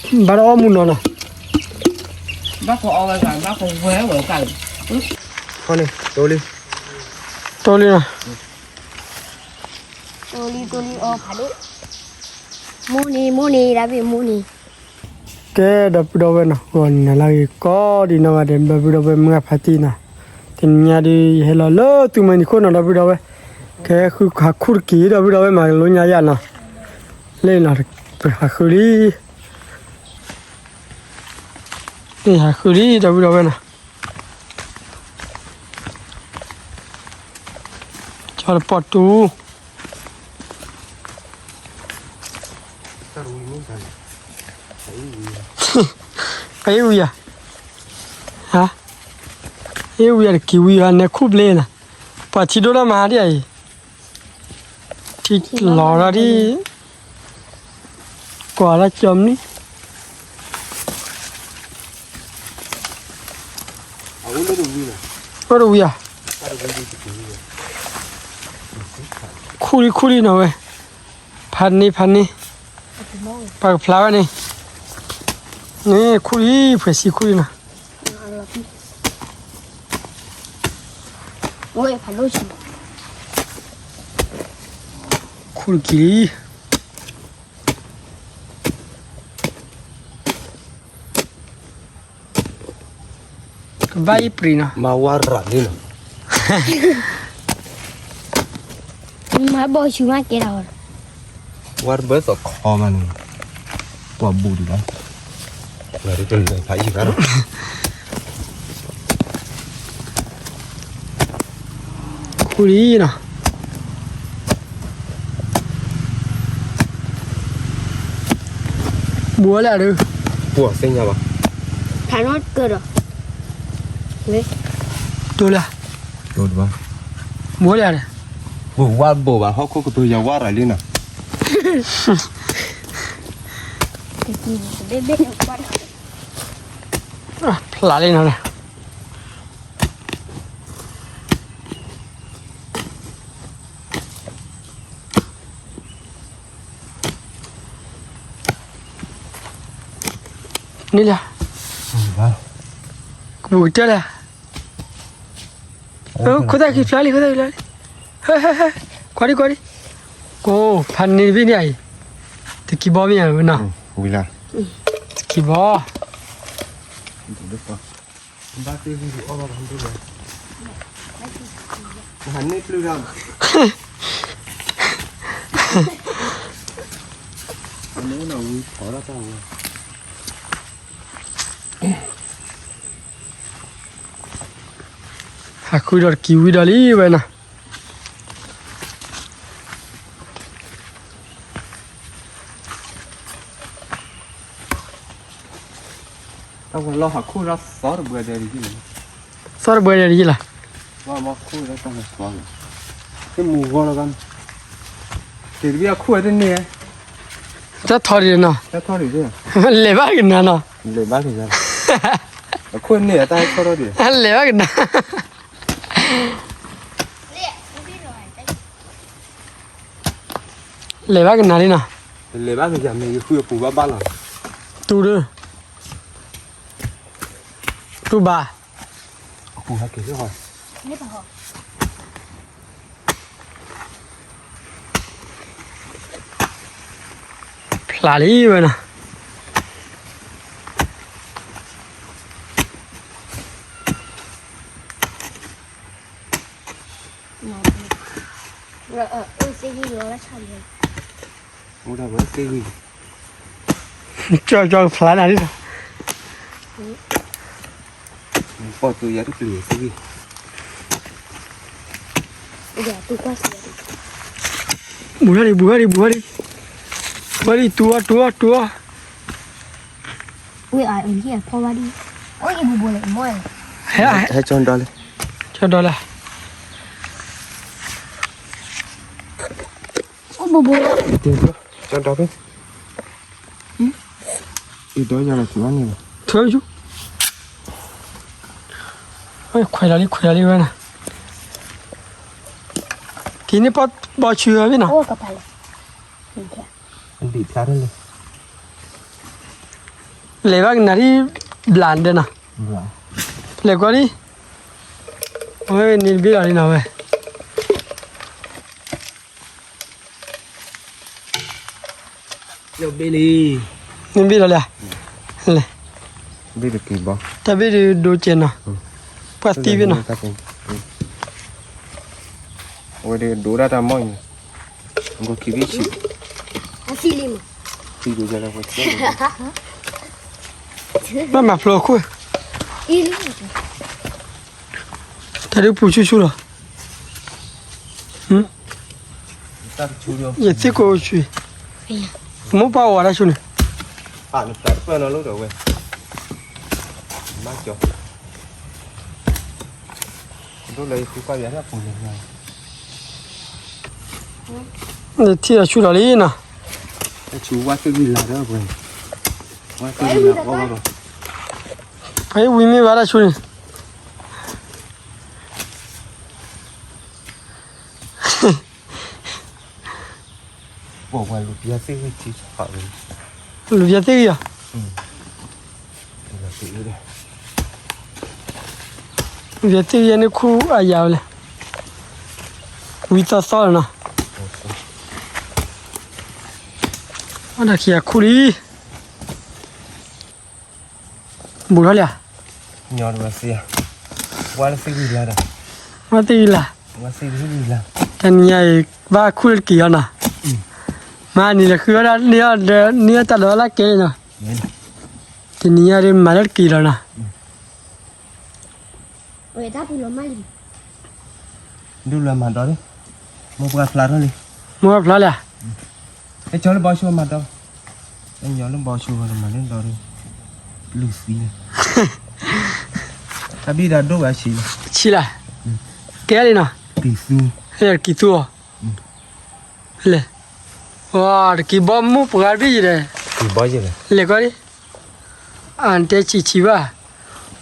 ဘၣ်တၢ်အီၣ်မူနီၤနီၤ, ဘၣ်ကဝဲဝဲ, ဘၣ်ကဝဲဝဲကလၢ, ခီန့ၣ် တိလံ, တိလံနီၤ, တိလံ တိလံအီဖးဒိၣ်, မူန့ၣ် မူန့ၣ် ဒါဘ့ၣ်မူန့ၣ်, ကဲ ဒီပုၢ်ဒီဝဲၢ်နီၤ, ဂီၤနံၤနၤလၢအဂ့ၤကိးဒံးနီၢ်ဂၤဒဲး ဒီပုၢ်ဒီဝဲၢ်မုၢ်ဂၢ်ဖါတံၢ်နီၤ, တနံၤညါဒီး ယဟဲလီၤလၢသူမွဲနံၤခိၣ်နီၤ ဒီပုၢ်ဒီဝဲၢ်, ကဲဃုဟးခူၣ်တက့ၢ် ဒီပုၢ်ဒီဝဲၢ်မၤလိညါယၤနီၤ, လၢနီၤ, ပဟးဃုလံ ဟးဃုလံ ဒီပုၢ်ဒီဝဲၢ်နီၤ, ကၠီတပီၢ်တူ, အ့ဝံၤယၤ, ဟါ, အ့ဝံၤယၤတက့ၤဝံၤဟါ နဲခူၣ်ဘျ့နီၤ, ပှၤထံဒိၣ်လၢမၤဟါဒ်အံၤ ထံလီၤထီၣ်ဒ်, ကွၢ်လၢကၠီမနုၤ, အိၣ်တဝံၤဧါ, ခူၣ်လံခူၣ်လံနီၤဝဲ, ဖးန့ၢ်ဖးန့ၢ်, ပှၤကဖျါဝဲန့ၣ်, န့ၣ်ခူၣ်လံ ဖှဲးဆံခူၣ်လံနီၤ ခူၣ်တက့ၢ်လံ, ကဘၣ်ယံၤပြံၤနီၤ, မၤဝါရၤလံနီၤ, မၤဘီၣ်ဆူမးကဲဒၣ်ဝဲ, ဝါရၤဘၢသီခီမးန့ၣ်, ပှၤဘူးဒံးဘၣ်, ဖးအံၤဘၣ် ခူၣ်လံနီၤ, ဘူးဝဲလၢဒုး, ဘူးသ့ၣ်ညါဘၣ်, ဖးနီၣ်ကဒီး, တိၢ်လၢ, ဘူးဝဲလၢဒုး, ဘူးဝါဘူးဘၣ် ဟီၣ်ခိၣ်ကပၢၤယၤဝါရၤလံနီၤ, ဖျါလံနီၤ န့ၣ်လၢ, ကပူၤကတၢၢ်လၢ, ခိၣ်သၣ်ခံဖျါလံ ခိၣ်သၣ်ခံဖျါလံ, ကွၢ်ဒံကွၢ်ဒံ, ကိးဖးန့ၣ်တဘ့ၣ်န့ၣ်အံၤ, တကံဘီမ့ၢ်ဧါနီၤ, တကံဘီ ဟးဃုဒီးတကံဝံၤဒီးလံဝဲနီၤ, တၢ်ဝဲလီၤဟးခိၣ်ဒီးသီတဘှဲဒဲး, သီတဘှဲဒဲးတယံၤလီၤ, တမူဂီၢ်လီၤ, တ့တဘ့ၣ်အခိၣ်ဝဲတန့ၢ်, တၢ်ထီဒံးနီၤ, လဲၤဘၣ်ကနၤနီၤ, လဲၤဘၣ်ကနၤ, အခိၣ်န့ၢ်အတၢ်ထီထီဒံး, လဲၤဘၣ်ကနၤ လဲၤဘၣ်ကနၤလံနီၤ, လဲၤဘၣ်ကယၤမ့ၢ်ယဃုအပူၤဘၣ်ဘၣ်လီၤ, တူၢ်ဒု, တူၢ်ဘၣ်, အပူၤဟဲက့ၤလၢဟီ, ဖျါလံဝဲနီၤ, ကၠီကၠီဖျါနၤလံနီၤ, ပှၤတူၢ်ယၤတပျံၤသ့ၣ်ဂ့ၤ, ဘူးထီၣ်ဒံး ဘူးထီၣ်ဒံး ဘူးထီၣ်ဒံး, ဘူးထီၣ်ဒံး တူၢ်အီၤ တူၢ်အီၤ တူၢ်အီၤ, ဝဲအဖီဝါဒံး, အိၣ်အံၤဘူးဘူးလဲၣ် မ့ၢ်, ဟဲ ဟဲကၠီဒီလၢ, ကၠီဒီလၢ, အိၣ်ဘူးဘူးလၢ, ကၠီဒီဖဲ အံၤဒီးယၤလီၤဆူအီၤန့ၣ်လီၤ, ထွဲယူၤ, ခွဲးလီၤလံ ခွဲးလီၤလံဝဲနီၤ, က့ၤန့ၢ်ပီၣ်ဘီဆူအီၤဘ့ၣ်နီၤ, ဒံးဖျါထီၣ်လံ, လဲၤဘၣ်ကနၣ်ဒ်ဘျးဒဲးနီၤ, လဲၤကွၢ်ဒ်, အဝဲန့ၣ်တဘ့ၣ်လီၤလံနီၤဝဲ, နဘ့ၣ်လံ, နဘ့ၣ်လီၤလံ, လဲၤ, တၢ်ဘ့ၣ်ဒုးဒိကဲးနီၤ, ပှၤသံဘ့ၣ်နီၤ, အဝဲဒၣ်ဒိဒၣ်တၢ်မီၢ်အံၤ, အံၤလံမး, ဘၣ်မၤဖျိးခိၣ်, တၢ်ဒုးပူၤဆူၣ်ဆူၣ်လီၤ, ယသ့ၣ်ကိးဆူၣ်, မိၢ်ပှၢ်အိၣ်ဝဲဒၣ်ဆူၣ်န့ၣ်, ထံၣ်အဆူၣ်လီၤလံနီၤ, ပှၤဟဲဝံၤမ့ၢ်ဝဲဒၣ်ဆူၣ်န့ၣ် လူၤပျဲသ့ၣ်ဂံၢ်အီၤ, လူၤပျဲသ့ၣ်ဂံၢ်အီၤန့ၣ်ခူၣ်အယၤဝဲလဲၣ်, ဝံသီသီလီၤနီၤ, အီၣ်တၢ်ခံဂၤခူၣ်လံ ဘူးထီၣ်လံဧါ, ဝါသ့ၣ်ဂံၢ်လၢ်, တနံၤညါအံၤ ဘၣ်ခူၣ်လၢတက့ၤအီၤနီၤ, မၤနံၤလၢဃုအီၣ်ဒၣ်န့ၢ်အီၣ်ဒီး န့ၢ်အီၣ်တၢ်လီၤလၢကဲလံနီၤ, တနံၤညါဒ်မၤလၢတက့ၤလီၤနီၤ. ဒုးလၢမၤဒီး, မိၢ်ပှၢ်ဖျါထီၣ်လံ, မိၢ်ပှၢ်ဖျါလံဧါ, ကၠီလၢဘီဆိမၤဒီး, ကညီလၢဘီဆိမၤဒီး, လူၤသံ, တၢ်ဘံၣ်ဒီးဒိၣ်ဝဲဆံးလီၤ, ဆံးလီၤ, ကဲလံနီၤ, ကံၢ်သူအီၤ, လဲၤ, တက့ၤဘီမိၢ်ပှၢ်တဘ့ၣ်ယံၤဒီး, လဲၤကွၢ်လံ အတဲဆံးဆံးဘၣ်,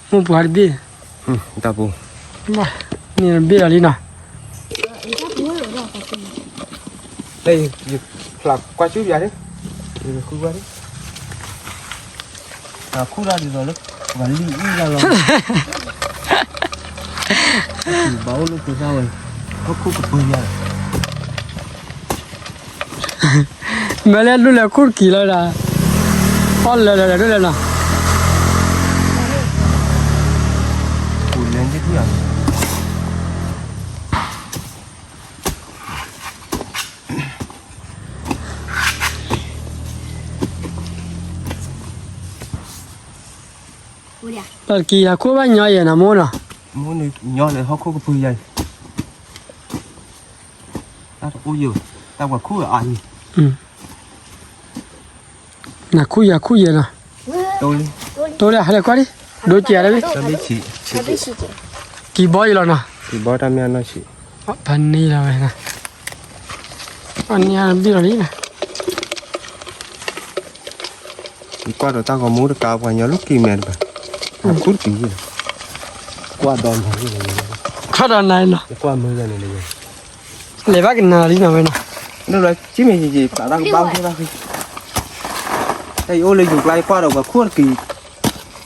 မိၢ်ပှၢ်တဘ့ၣ်, န့ၣ်တဘ့ၣ်လီၤလံနီၤ, ဖျါကွၢ်ဆူၣ်ယၤ, ဃုဝဲ, ခူၣ်ဒၣ်ဒ်သိးလၢ, ပှၤလံၣ်အံၣ်ဒၣ်လီၤ, ဘၣ်အိၣ်လၢသုသၣ်ဝဲ, ဟီၣ်ခိၣ်ကပၢယၤ မ့ၢ်လၢဒိၣ်လဲၤခူၣ်တက့ၤလီၤဒၣ်, အီၣ်လၢာ်လၢာ်ဒိၣ်လဲၤနီၤ, ပူၤလဲၤဒ်ထံၣ်အီၤ, ပက့ၤဟးခူၣ်ဘၣ်ညီယဲၢ်နီၤမိၢ်နီၤ, ညီလၢဟီၣ်ခိၣ်ကပၢယၤအံၤ, တၢ်တအိၣ်ယဲၢ်, တၢ်ပှၤခူၣ်အါအံၤ နခူၣ်ယၤခူၣ်ယဲၢ်နီၤ, တိလၢဟဲလၢကွၢ်လံ, ဒိကဲးလၢ, ကံၢ်ဘီယံၤလီၤနီၤ, ကံၢ်ဘီတၢ်မ့ၢ်အနီၢ်ဆံး, ဖးန့ၢ်လီၤဝဲ, ဖးန့ၢ်အဘံၣ်လီၤလံနီၤ ယကွၢ်ဒီးတၢ်ဂီၤမူတကးပှၤညီလၢက့ၤမဲာ်တဘၣ်, ခူၣ်တက့ၤ, ကွၢ်ဒီးနၤ, ကွၢ်ဒီးနၤနီၤ, လဲၤဘၣ်ကနၣ်လံနီၤဝဲနီၤ, လၢလီၤကံၢ်မ့ၢ်ယံၤယံၤ ဖျးတၢ်ကဘၣ်အိၣ်ဖဲဘၣ်ဃံ, တၢ်ယအိၣ်လၢယိၤကျါယကွၢ်ဒီးပှၤခူၣ်တက့ၤ,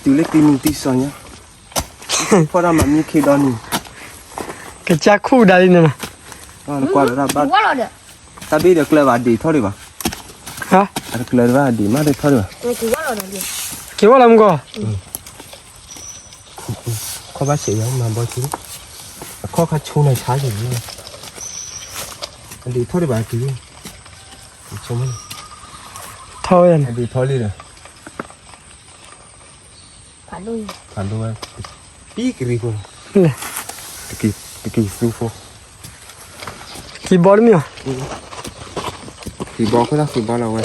တုၤလၢတံၤမုၢ်တံၤစီၤညါ, ဖီၣ်တၢ်မၤမံခ့ဒီနံၤ, ကစၢ်ခူၣ်ကဒါလံနီၤ, ကွၢ်ဒီးတၢ်ဘၣ်, တၢ်ဘ့ၣ်ဒီးကျၢၤဘၣ်ဒ့ၣ်ထီၣ်ဒံးဘၣ်, တကျၢၤဘၣ်ဒ့ၣ်မးဒ့ၣ်ထီၣ်ဒံးဘၣ်, က့ၤဝဲလီၤမူကီၢ်, ခီၣ်ဘၣ်ဆဲးယၤမၤဘီဆူ, အခီၣ်ခါဆူနၤဆါယၤ, အဒ့ၣ်ထီၣ်ဒံးဘၣ်က့ၤ, ထီၣ်ဝဲ, အဒ့ၣ်ထီၣ်လံဒီး ဖးဒိၣ်ဝဲ, ပံကရံၣ်ဖိ, တက့ၤသူဖိ, က့ၤဘီတမ့ၢ်, က့ၤဘီခိၣ်သၣ်က့ၤဘီလီၤဝဲ,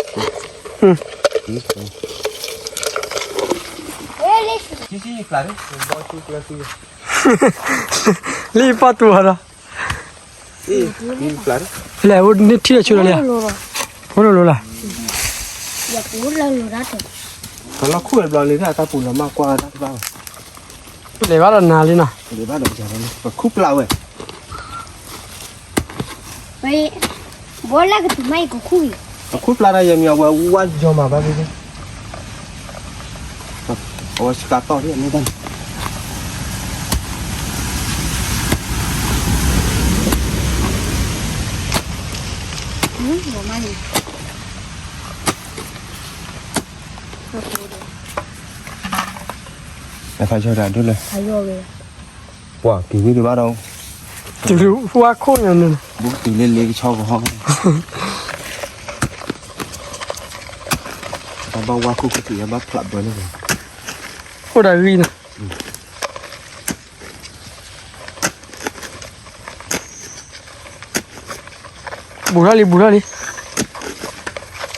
လံပီတူၤဒီး လဲၤအိၣ်န့ၢ်ထံၣ်ဆူလီၤလံ, အိၣ်လိၤလိၤလီၤ, လီၤခူၣ်ဝဲဘျီလံ တၢ်ပူၤလီၤမၢ်ကွၢ်တၢ်တဘၣ်ဘၣ်, လဲၤဘၣ်ဒီးနၤလံနီၤ, ပခူၣ်ပျၢ်ဝဲ, ဘီလၢကတုၤမးအံၤကခူၣ်အံၤ, ပခူၣ်ပျၢ်တၢ်ယဲၢ်မံၤအဝဲဝါယီၤမးဘၣ်ဖဲဖဲ ပ အဝဲစကးတီၢ်ဒ်အမ့ၢ်တၢ်န့ၣ် ဖးယီၤဒၣ်ဒိၣ်လဲၣ်, ပှၤက့ၤဝံၤဒံးဘၣ်ဒီး, တုၤဝါခိၣ်ညါန့ၣ်, ဘူးတုၤလၢလ့ကဆီကဟီ, တၢ်ဘၣ်ဝါခိၣ်ခိၣ်တုၤယဘၣ်ဖျးဘၢလၢ, အိၣ်ဒီးဂံၢ်န့ၣ် ဘူးထီၣ်လံ ဘူးထီၣ်လံ,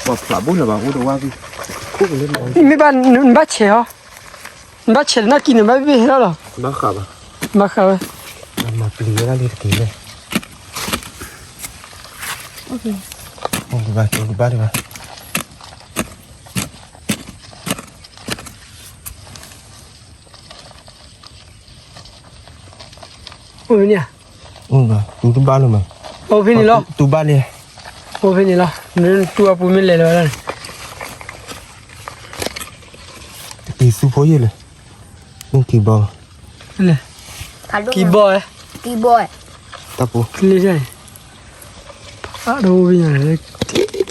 ပှၤဖျးဘၣ်လၢၤဘၣ် အိၣ်ဒီးဝါဘံၣ်, မ့ၢ်ဘၣ်နဘၣ်ဆဲးဟီ, နဘၣ်ဆဲးလၢနကံၢ်န့ၣ် ဘၣ်ဘ့ၣ်ဟဲလီၤလီၤ, ဘၣ်ဃးဘၣ်, ဘၣ်ဃးဝဲ, မၤပျံၤဝဲဒၣ်လံတက့ၢ်လဲၣ်, အိၣ်ကဘၣ်ကဘၣ်ဒံးဘၣ် အိၣ်ဖဲန့ၣ်ဧါ, တူၢ်တဘၣ်လၢၤမး, အိၣ်ဖဲန့ၣ်လီၤ, တူၢ်ဘၣ်လံ, အိၣ်ဖဲန့ၣ်လီၤ, နတူၢ်အပူၤမ့ၢ်လဲၤလီၤဝဲဒၣ်န့ၣ်, တက့ၤသူဖိယဲၢ်လဲၣ်, မ့ၢ်က့ၤဘီ, လဲၣ်, က့ၤဘီ, က့ၤဘီ, တၢ်ပူၤ, လံ, ဖးဒိၣ်ဝံၤညါ, က့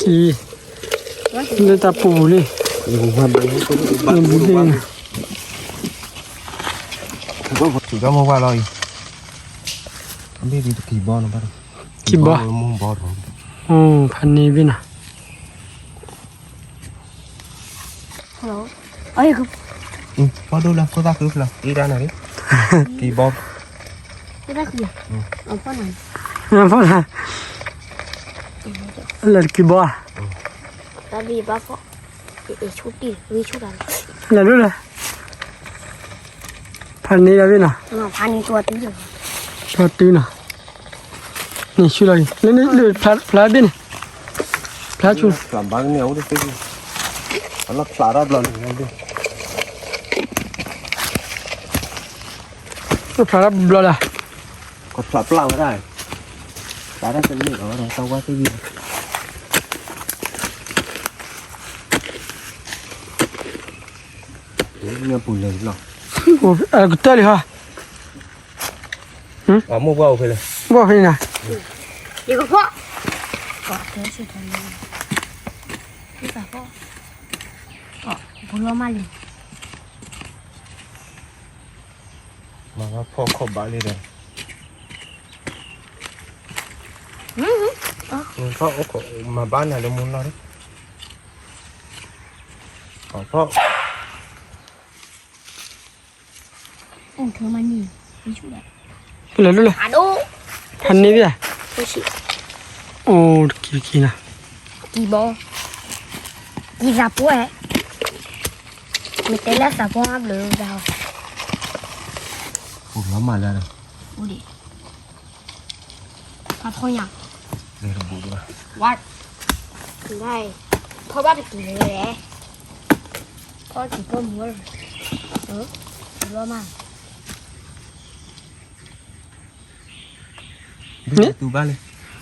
ၤ, လၢတၢ်ပူၤလံ, ထံၣ်ဒီးမိၢ်ဝါလီၤအံၤ, အဘ့ၣ်ဒ်တက့ၤဘီနီၤဘၣ်, က့ၤဘီ, ဖးန့ၢ်ဘ့ၣ်နီၤ, ဖးဒိၣ်လၢခိၣ်သၣ်ခုဖျၢၣ် အ့ၣ်ဒၣ်နၤလံ, က့ၤဘီ, ဖီနၤ, လၢက့ၤဘီဧါ, လဲၤဒိၣ်လဲၣ်, ဖးန့ၢ်ဒၣ်ဘ့ၣ်နီၤ, ဖးန့ၢ်, ဖျါတုၤနီၤ, န့ၣ်ဆူလီၤအံၤ, လၢန့ၣ် ဖျါဘ့ၣ်န့ၣ်, ဖျါဆူ, ဖျါဘၣ်န့ၣ်, ဖျါတၢ်ဘျီလၢ, ဖျါတၢ်ဘျီလၢ, ကဖျါပျၢ်ဝဲဒၣ်, ဖျါတၢ်တန့ၢ်အီၤဝဲဒၣ် တၢ်ဝါသ့ၣ်ဂံၢ် မ့ၢ်ပူၤလဲၤလီၤ, ကတၢၢ်လံဟီ, မိၢ်ပှၢ်အိၣ်ဖဲလဲၣ်, ဘီၣ်ဖဲန့ၣ်နၤ, ယကဖီ, ဖီ, ဖီလီၤမးလံ, မၤဘၣ်ဖီခိၣ်ဘၣ်လံဒီး, ဖီ, မၤဘၣ်နၤလၢမူလီၤ, ဖီ အိၣ်ထီၣ်မးန့ၣ်, လဲၤလိၣ်လဲၣ်, ဖးန့ၢ်ဘ့ၣ်ဧါ, အိၣ်တက့ၤတက့ၤနၤ, ကံၢ်ဘီ, ကံၢ်သးပှၢ်, မ့ၢ်တဲလၢသးပှၢ်ဘျုးဒၣ်, အိၣ်လီၤမးလၢ, အိၣ်ဒံး ဖးထီညါ, လဲၤတဘူးဒၣ်, ဝါ, ဖီဘၣ်တက့ၤလဲၣ်, ဖီတက့ၤဖီမူ, လီၤမး, ဘ့ၣ်တူၢ်ဘၣ်လံ,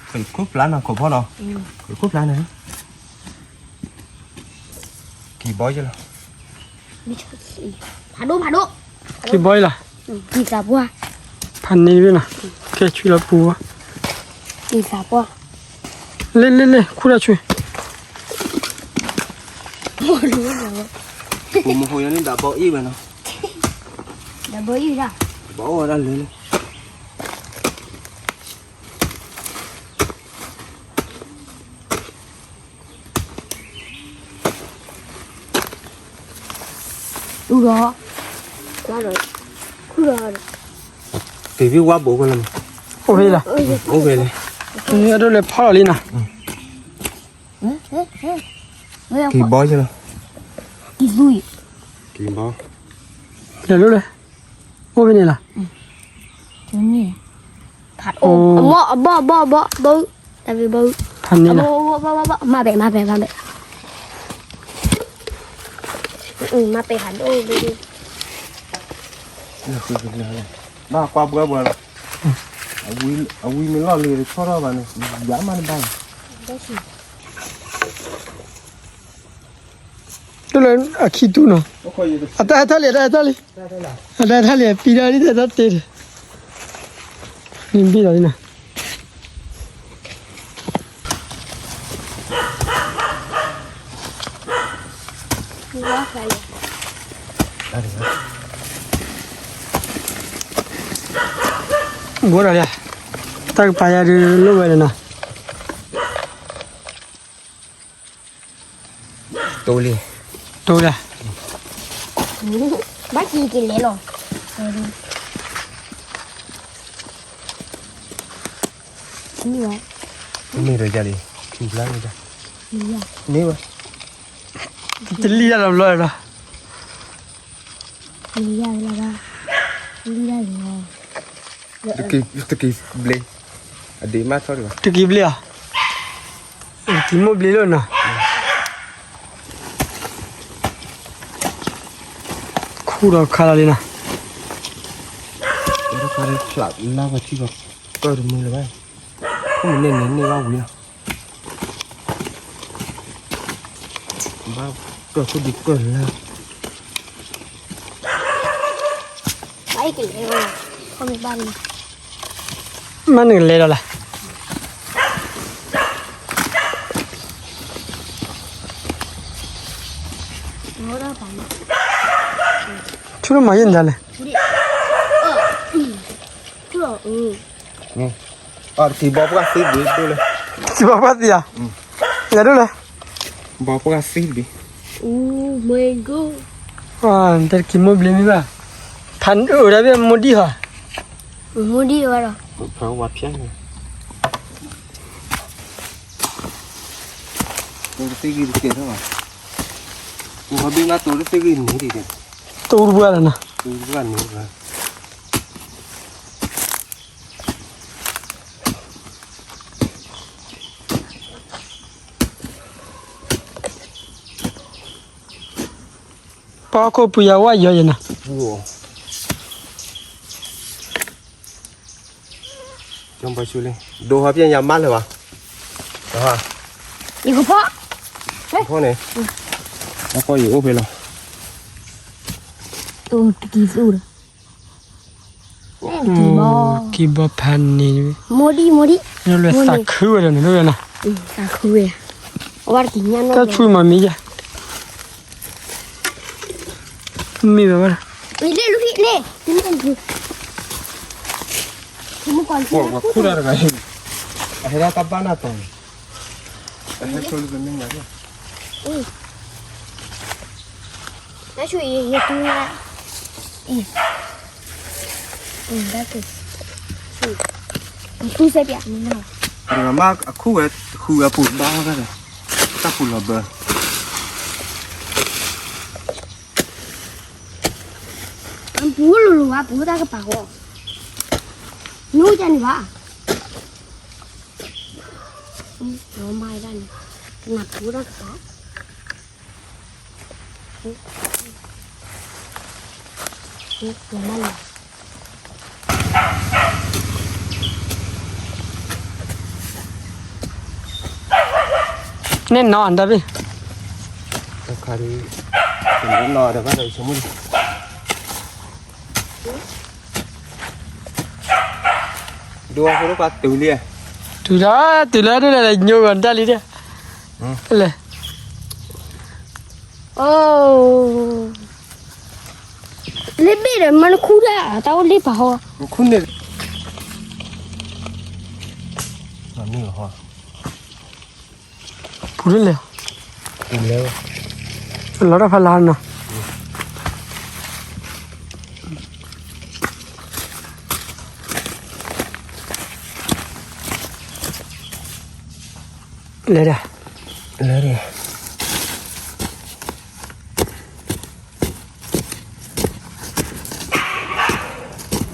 ခိၣ်ဖျါနီၤ ခိၣ်ဖီနီၤ, ခိၣ်ဖျါန့ၣ်, ကံၢ်ဘီယဲလီၤ, ဖးဒိၣ်ဖးဒိၣ်, ကံၢ်ဘီယဲလီၤ, ဖးန့ၢ်ဘ့ၣ်နီၤ, ကဲဆွံလီၤပူၤ, ကံၢ်သးပှၢ်, လ့လ့လ့ ခူၣ်တၢ်ဆွံ, ပူမဟိယန့ၣ်ဒၣ်ဘီအံၣ်ဝဲနီၤ, ဒၣ်ဘီအံၣ်ဒၣ်, ဘီအီၣ်ဝဲဒၣ်လၢလၢ တူၢ်ဒီး, တူၢ်ဒီး, က့ၤဝံၤဝါဘိးကွၢ်လၢမး, အိၣ်ဖဲလီၤ, အိၣ်ဖဲလီၤ, အဒိၣ်လဲၤဖီလီၤလံနီၤ, ကံၢ်ဘီယဲလီၤ, ကံၢ်ဘီ, လဲၤလိၣ်လဲၣ်, အိၣ်ဖဲန့ၣ်လီၤ, အဘီၣ်အဘီၣ်အဘီၣ်အဘီၣ်, တၢ်ဖံဘီၣ်, ဖးန့ၢ်လီၤ, မၤပဲာ်မၤပဲာ်မၤပဲာ်, မၤပဲာ်ဖးဒိၣ်ဒိၣ်ဒိၣ်, ဘၣ်ကွၢ်ဘှဲဘှဲလီၤ, အဝံၤမ့ၢ်လီၢ်လံၤတဆီထီၣ်ဘၣ်န့ၣ် ယၤမးတဘၣ်လီၤ. ဒိၣ်လၢအခံတူၢ်နီၤ, အတၢ်ဟဲထီၣ်လံ အတၢ်ဟဲထီၣ်လံ, အတၢ်ဟဲထီၣ်လံ ပံဒီးလံ တၢ်ဟဲထီၣ်တ့ၢ်, နဘ့ၣ်လီၤလံနီၤ, ဘိဒီးလံ, တၢ်ကပၤယၤဒုးလိၣ်ဝဲလၢနီၤ. တိၢ်လံ, တိၢ်လံ, ဘၣ်က့ၤက့ၤလဲၤလီၤ, မ့ၢ်ဒီးယၤလံ, ထံဖျါန့ၣ်, မ့ၢ်ဝဲ, တလံၣ်တၢ်လီၤဘျီလီၤ, တက့ၤဘျ့, အဒ့မးထီၣ်ဒံးဘၣ်, တက့ၤဘျ့အီၤ, တက့ၤမိၢ်ဘျ့လီၤနီၤ, ခူၣ်ဒီးခါလီၤလံနီၤ, ဖျးလါပှၤထံပှၤကၢၢ်တမုာ်လၢၤဘၣ်, ခိၣ်မုၢ်န့ၣ်န့ၣ်န့ၢ်ဘၣ်ဝံၤလီၤ, ဘၣ်ကၢၢ်ခိၣ်ဒံးကၢၢ်လၢ မ့ၢ်နကလဲၤဒီးလဲၣ်, ဆူၣ်ထီၣ်မၤယဲၢ်နၤလဲၣ်, တက့ၤဘီပှၢ်သံဧါ, လဲၤဒိၣ်လဲၣ်, ဘီပှၢ်သံတဘ့ၣ်, တက့ၤမိၢ်ဘျ့မ့ၢ်ဘၣ်, ဖးအိၣ်ဒၣ်ဘ့ၣ်မိၢ်ဒံၣ်ဟီ, မိၢ်ဒံၣ်ဝဲဒီး ဖးဝါဖျါန့ၣ်, တိၢ်တသ့ဂ့ၤတကဲထီၣ်ဘၣ်, ပှၤဘ့ၣ်မးတိၢ်တသ့ဂ့ၤန့ၣ်ဒံး, တိၢ်တပှၢ်လီၤနီၤ, တိၢ်တပှၢ်န့ၣ် ပှၤဟီၣ်ခိၣ်ပူၤယၤဝဲယီၤယဲၢ်နီၤ, ဒိၣ်ဟီပျဲၢ်ညါမးလၢၤဘၣ်, ယကဖီ, ဖီန့ၣ်, အဖီယအိၣ်ဖဲလီၤ, တကံၤသူၣ်ဒီး ကံဘီဖးန့ၣ်, မိၢ်ဒံၣ်မိၢ်ဒံၣ်, နလွဲသးခုဝဲဒီးန့ၣ်, သးခုဝဲ, အဝဲတကံၤညါနီၤ, တၢ်ဆူၣ်မၤမံယၤ, မ့ၢ်ဘၣ်ဘၣ်, လ့ၣ်လူၤဟံၣ်လ့ၣ်, ပှၤခူၣ်တၢ်တဂၤ, အဟဲဒၣ်တၢ်ဘၣ်နၢ်တီၤန့ၣ်, အဟဲဆိလၢပမ့ၢ်ညါ, နဆူၣ်အံၤ ယတူၢ်နၤ, အံၤ, အံၤ, တူၢ်စဲပၠး, မ့ၢ်အခူၣ်ဝဲ, ဃုဝဲပူၤဘၣ်ဝဲ, တၢ်ပူၤလီၤဘၢ, ပူၤလိၤလိၤဘၣ် ပူၤတၢ်ကပၤဃီ, နူကန့ၣ်ဘၣ်, မၤဒၣ်န့ၣ်, နပူၤတၢ်ကပၤ န့ၣ်နီၢ်အတၢ်ဘ့ၣ်, တခါဒီး, နီၢ်ဒီးဘၣ်ဒီးဆိကမိၣ်လံ, ဒိးအဖိဒိၣ်ပှၤတုၤလံ, တုၤလီၤ, တုၤလီၤဒိၣ်လဲၣ်လဲၣ် ညိကွၢ်တၢ်လံဒီး, လဲၣ်, အိ, လ့ၣ်ဘ့ၣ်ဒီးမၤနခူၣ်တၢ် တၢ်အိၣ်လ့ၣ်ပာ်ဟီ, ခူၣ်န့ၣ်, ပူၤဒ်လဲၣ်, လီၤတၢ်ဖးလါနီၤ, လဲၤဒၣ်, လဲၤဒၣ်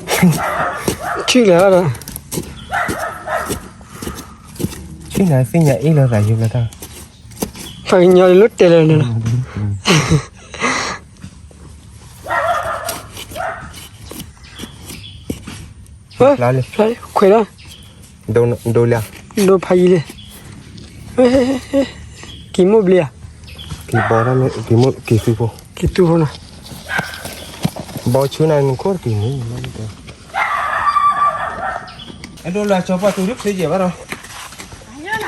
ထံၣ်လဲၣ်ဒီး, ထံၣ်နၤသ့ၣ်ညါအ့ၣ်လီၤသးယိလၢတၢ်, ပှၤကညီလၢတဲလၢာ်န့ၣ်လီၤ, ဖျါလံ, ခွဲးလီၤ, ဒိလၢ, ဒိဖးယံၤလံ, ကံမိၢ်ဘျ့ဧါ, က က့ၤဘီတၢ်မ့ၢ် က့ၤမ့ၢ်က့ၤသူဖိ, က့ၤသူဖိနီၤ, ဘီဆူနၤနခိၣ်တက့ၤန့ၣ်, အဲၣ်ဒိးလၢကၠီပှၢ်သူဒ်ဖျ့ယဲၢ်ဘၣ်ဒီး, လၢအိၣ်လၢအ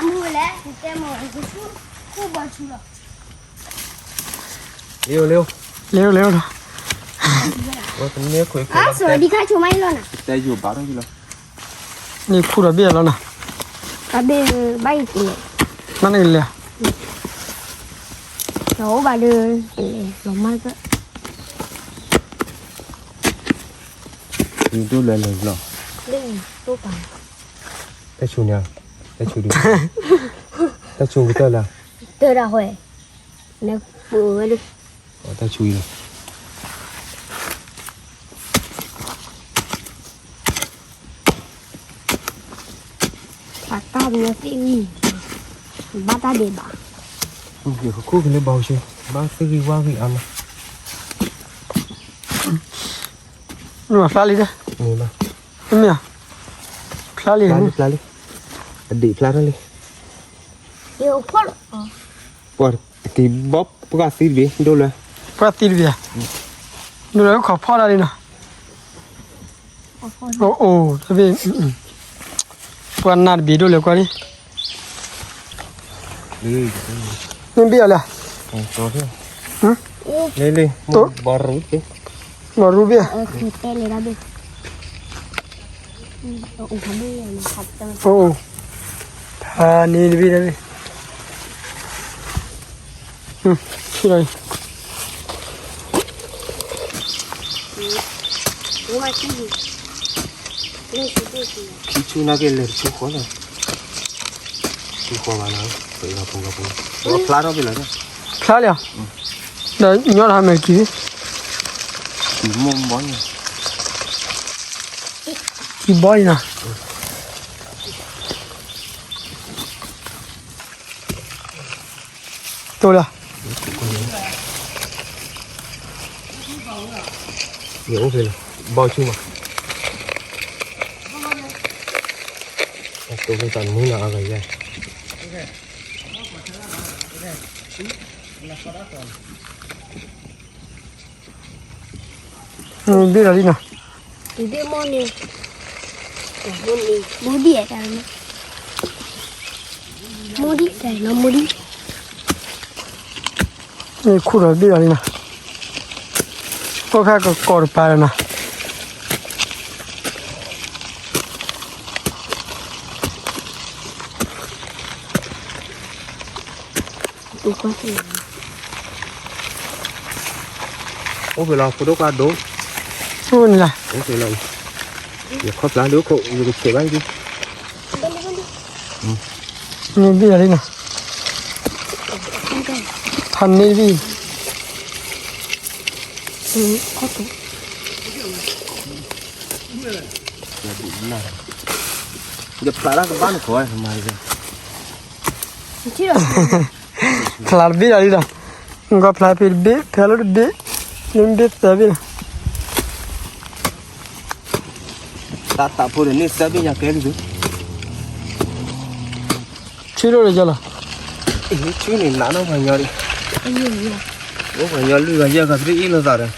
ိၣ်, လၢအိၣ်လီၤ, တမ့ၢ်ခွဲးခွဲးလီၤ, တဲယိာ်ဘၣ်ထီၣ်လီၤ. န့ၣ်ခူၣ်ဒီးဘ့ၣ်အလီၤနီၤ, တၢ်ဘ့ၣ်ဘၣ်အံၤတလဲၣ်, ဘၣ်န့ၣ်ကလဲၣ်, လီၤအိၣ်ဘၣ်ဒီး, လီၤမၢ်ကၢ, ဒိၣ်လဲၤလဲၤလီၤ, တၢ်ဆူညါ, တၢ်ဆူဒံး, တၢ်ဆူကတၢၢ်လၢ, တၢ်ဒၣ်ဝဲ, နပဝဲဒၣ်, တၢ်ဆူအံၤလီၤ. ဖးတၢ်ပညီသ့ၣ်ဝံၤ, ဘၣ်တၢ်ဒဲးဘး, ယကခိၣ်ကလၢဘီဆူ, ဘၣ်သ့ၣ်ဂံၢ်ဝၣ်ဂံၢ်အါမး, မ့ၢ်ဖျါလံ, မ့ၢ်, ဖျါလံ, ဖျါလံ, အဒံးဖျါထီၣ်လံ, ပှၤတက့ၤဘီပှၢ်သံတဘ့ၣ်, ဒိၣ်လၢ, ပှၢ်သံတဘ့ၣ်, ဒိၣ်လၢခီဖီၣ်တၢ်လံနီၤ, အိၣ်အိၣ်, ပှၢ်နၢ်တဘ့ၣ်ဒိၣ်လဲၤကွၢ်လံ, မ့ၢ်ဘ့ၣ်အီၤလဲၣ်, လ့လ့, ဘီရူဘ့ၣ်, ဘီရူဘ့ၣ်, အိၣ်, ဖးန့ၣ်တဘ့ၣ်တဘ့ၣ်, ထံၣ်လီၤ, ခံဆူနၢ်က့ၤလဲၤတဆူဃီလီၤ, ဆူဃီဘၣ်နီၤ, ဖျါထီၣ်ဖဲလီၤ, ဖျါလံ, ဒီးညီနုၢ်ဟးမဲာ်က့ၤ, က့ၤမိၢ်ဘီန့ၣ်, က့ၤဘီအံၤနီၤ, တိၢ်လၢ, ယအိၣ်ဖဲလီၤ, ဘီဆူမး, တိၢ်လၢတၢ်မုၢ်လီၤအဂၤယဲၢ်, ဘ့ၣ်လီၤလံနီၤ, ဘ့ၣ်မိၢ်န့ၣ်, မိၢ်ဒံၣ်, မိၢ်ဒံၣ်, မိၢ်ဒံၣ်, ခူၣ်ဒီးဘ့ၣ်လီၤလံနီၤ, အိၣ်ခါကကိးတပၤလီၤနီၤ. အိၣ်ဖဲလီၤ ဖိဒိၣ်ခွါဒိၣ်, အိၣ်န့ၣ်လီၤ, အိၣ်ဖဲလီၤ, ယခီၣ်ဖျါဒိၣ်ခိၣ် ယကဆဲးဘၣ်ဒံး, န့ၣ်ဘ့ၣ်လီၤလံနီၤ, ဖးန့ၢ်ဘ့ၣ်, ယဖျါတၢ်ကဘၣ်နခိၣ်, ဖျါတဘ့ၣ်လီၤလံ, နကဖျါဖဲတဘ့ၣ် ဖဲလၢတဘ့ၣ်, န့ၣ်ဘ့ၣ်သၢဘ့ၣ်လီၤ, တၢ်သးဖိဒီးန့ၣ်သၢဘ့ၣ်ညါကဲလံ, ဆူၣ်ဒိၣ်လီၤလီၤ, ဆူၣ်န့ၣ်နးနီၢ်ပှၤညီ, အိၣ်ပှၤညီလွံၢ်ဂၤယဲၢ်ဂၤသ့အ့ၣ်လိာ်သးဒီး,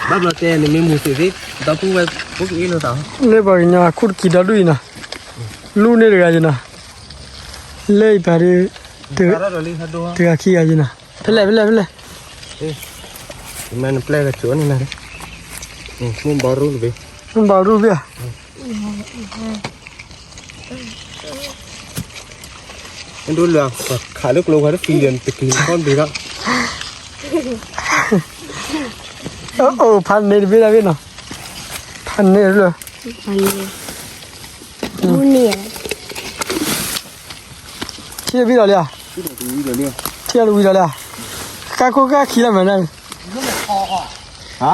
ဘၣ်ဘျီတဲန့ၣ်မ့ၢ်မူၤသ့ၣ်သ့ၣ်, ဒီပုၢ်ဝဲၢ်ဖိကအ့ၣ်လိာ်သး, လၢပှၤကညီခူၣ်တကံၤဒီဒူၣ်အံၤနီၤ, လူၢ်န့ၢ်တဂၤယနီၤ, လၢအံၤပၤဒီး, တဂၤခံဂၤယနီၤ, ဖဲလဲၣ်ဖဲလဲၣ်ဖဲလဲၣ်, မ့ၢ်နပျဲၢ်ကဆိးန့ၣ်နၤ, မ့ၢ်ဘီရူတဘ့ၣ်, မ့ၢ်ဘီရူဘ့ၣ်ဧါ, မ့ၢ်ဒိၣ်လၢခးလၢကျိဖးတဖံဒီးတကံၤခီၣ်ဘ့ၣ်ဒီး, အိၣ် ဖးန့ၢ်တဘ့ၣ်တဘ့ၣ်နီၤ, ဖးန့ၢ်လၢ, မူန့ၢ်, ထံၣ်ဘံၣ်ဒီးလံဧါ, ထံၣ်လၢဝံၤဒီးလံဧါ, ကၢ်ခိၣ်ကၢ်ခံလၢမနုၤ, ဟါ,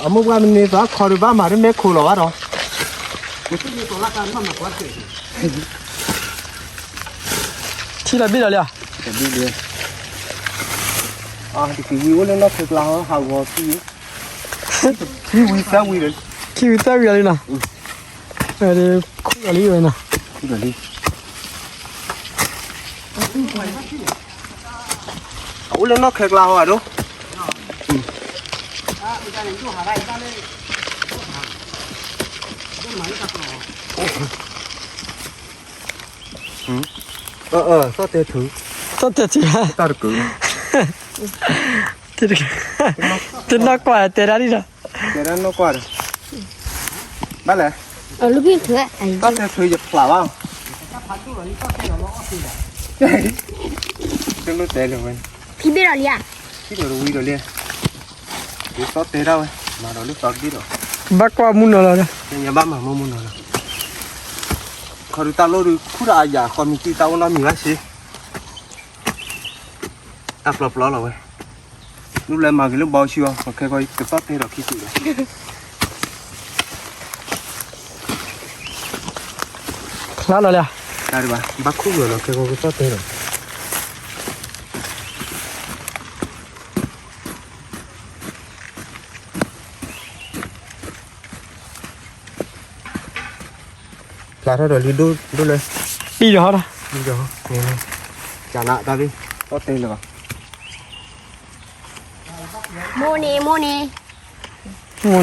အမိၢ်ပှၢ်မ့ၢ်န့ၢ်သးခီဒီးဘၣ်မၤတမ့ၢ်ခိၣ်လီၤဘၣ်ဒီး, ထံၣ်လၢဘံၣ်ဒီးလံဧါ, တကံၤဝံၤအိၣ်လၢနီၢ်ခိကျါ ဟးဂီၤခံ, ခံဝံၤသၢဝံၤဒီး, ခံဝံၤသၢဝံၤလံနီၤ, ခူၣ်ဒီးလံဝဲနီၤ, ခူၣ်ဒီးလံ, အအိၣ်လၢနီၢ်ခဲကျါဟီဒိၣ်. သီၣ်တဲထုး, သီၣ်တဲထုး, တၢ်တကုး, တနီၢ်ကွၢ်တဲဒၣ်ဒ်ဒီး, တဲဒၣ်နီၢ်ကွၢ်ဒီး, ဘၣ်လဲၣ်, သီၣ်တဲထုးယဖျးဘၣ်, တလိၣ်တဲလၢၤဝဲ, ဖံဘ့ၣ်ဒီးလံဧါ, ဖံဒီးတဝံဒီးလံ, ဒ်သီၣ်တဲဒၣ်ဝဲ, မၤဒီးလၢသီတဘ့ၣ်ဒီး, ဘၣ်ကွၢ်မုၢ်နီၤလီၤ, ညါဘၣ်မၤမုၢ်မုၢ်နီၤလီၤ, ခီဒုးတၢ်လိၣ်ဒုးခူၣ်ဒီးအယၤဃီမံၤတံၢ်တၢ်အိၣ်နီတမံၤဘၣ်စ့ တၢ်ပျီပျီလီၤဝဲ, ဒ်လဲၣ်မၤက့ၤလၢဘီဆူအီၤ ခဲကီကသီၣ်တဲဒီးခံစုဒီး, ဖျါလီၤလံ, တၢ်ဒံးဘၣ် ဘၣ်ခူၣ်ယီၤလီၤခဲကီကသီၣ်တဲဒီး ဖျါထီၣ်ဒီးလံဒိၣ်ဒိၣ်လၢ, ပံၢ်ဒီးဟီဒီး, ပံၢ်ဒီးဟီ, ကနးတၢ်ဘ့ၣ်, သီၣ်တဲလၢၤဘၣ်, မိၢ်န့ၣ် မိၢ်န့ၣ်, မိၢ်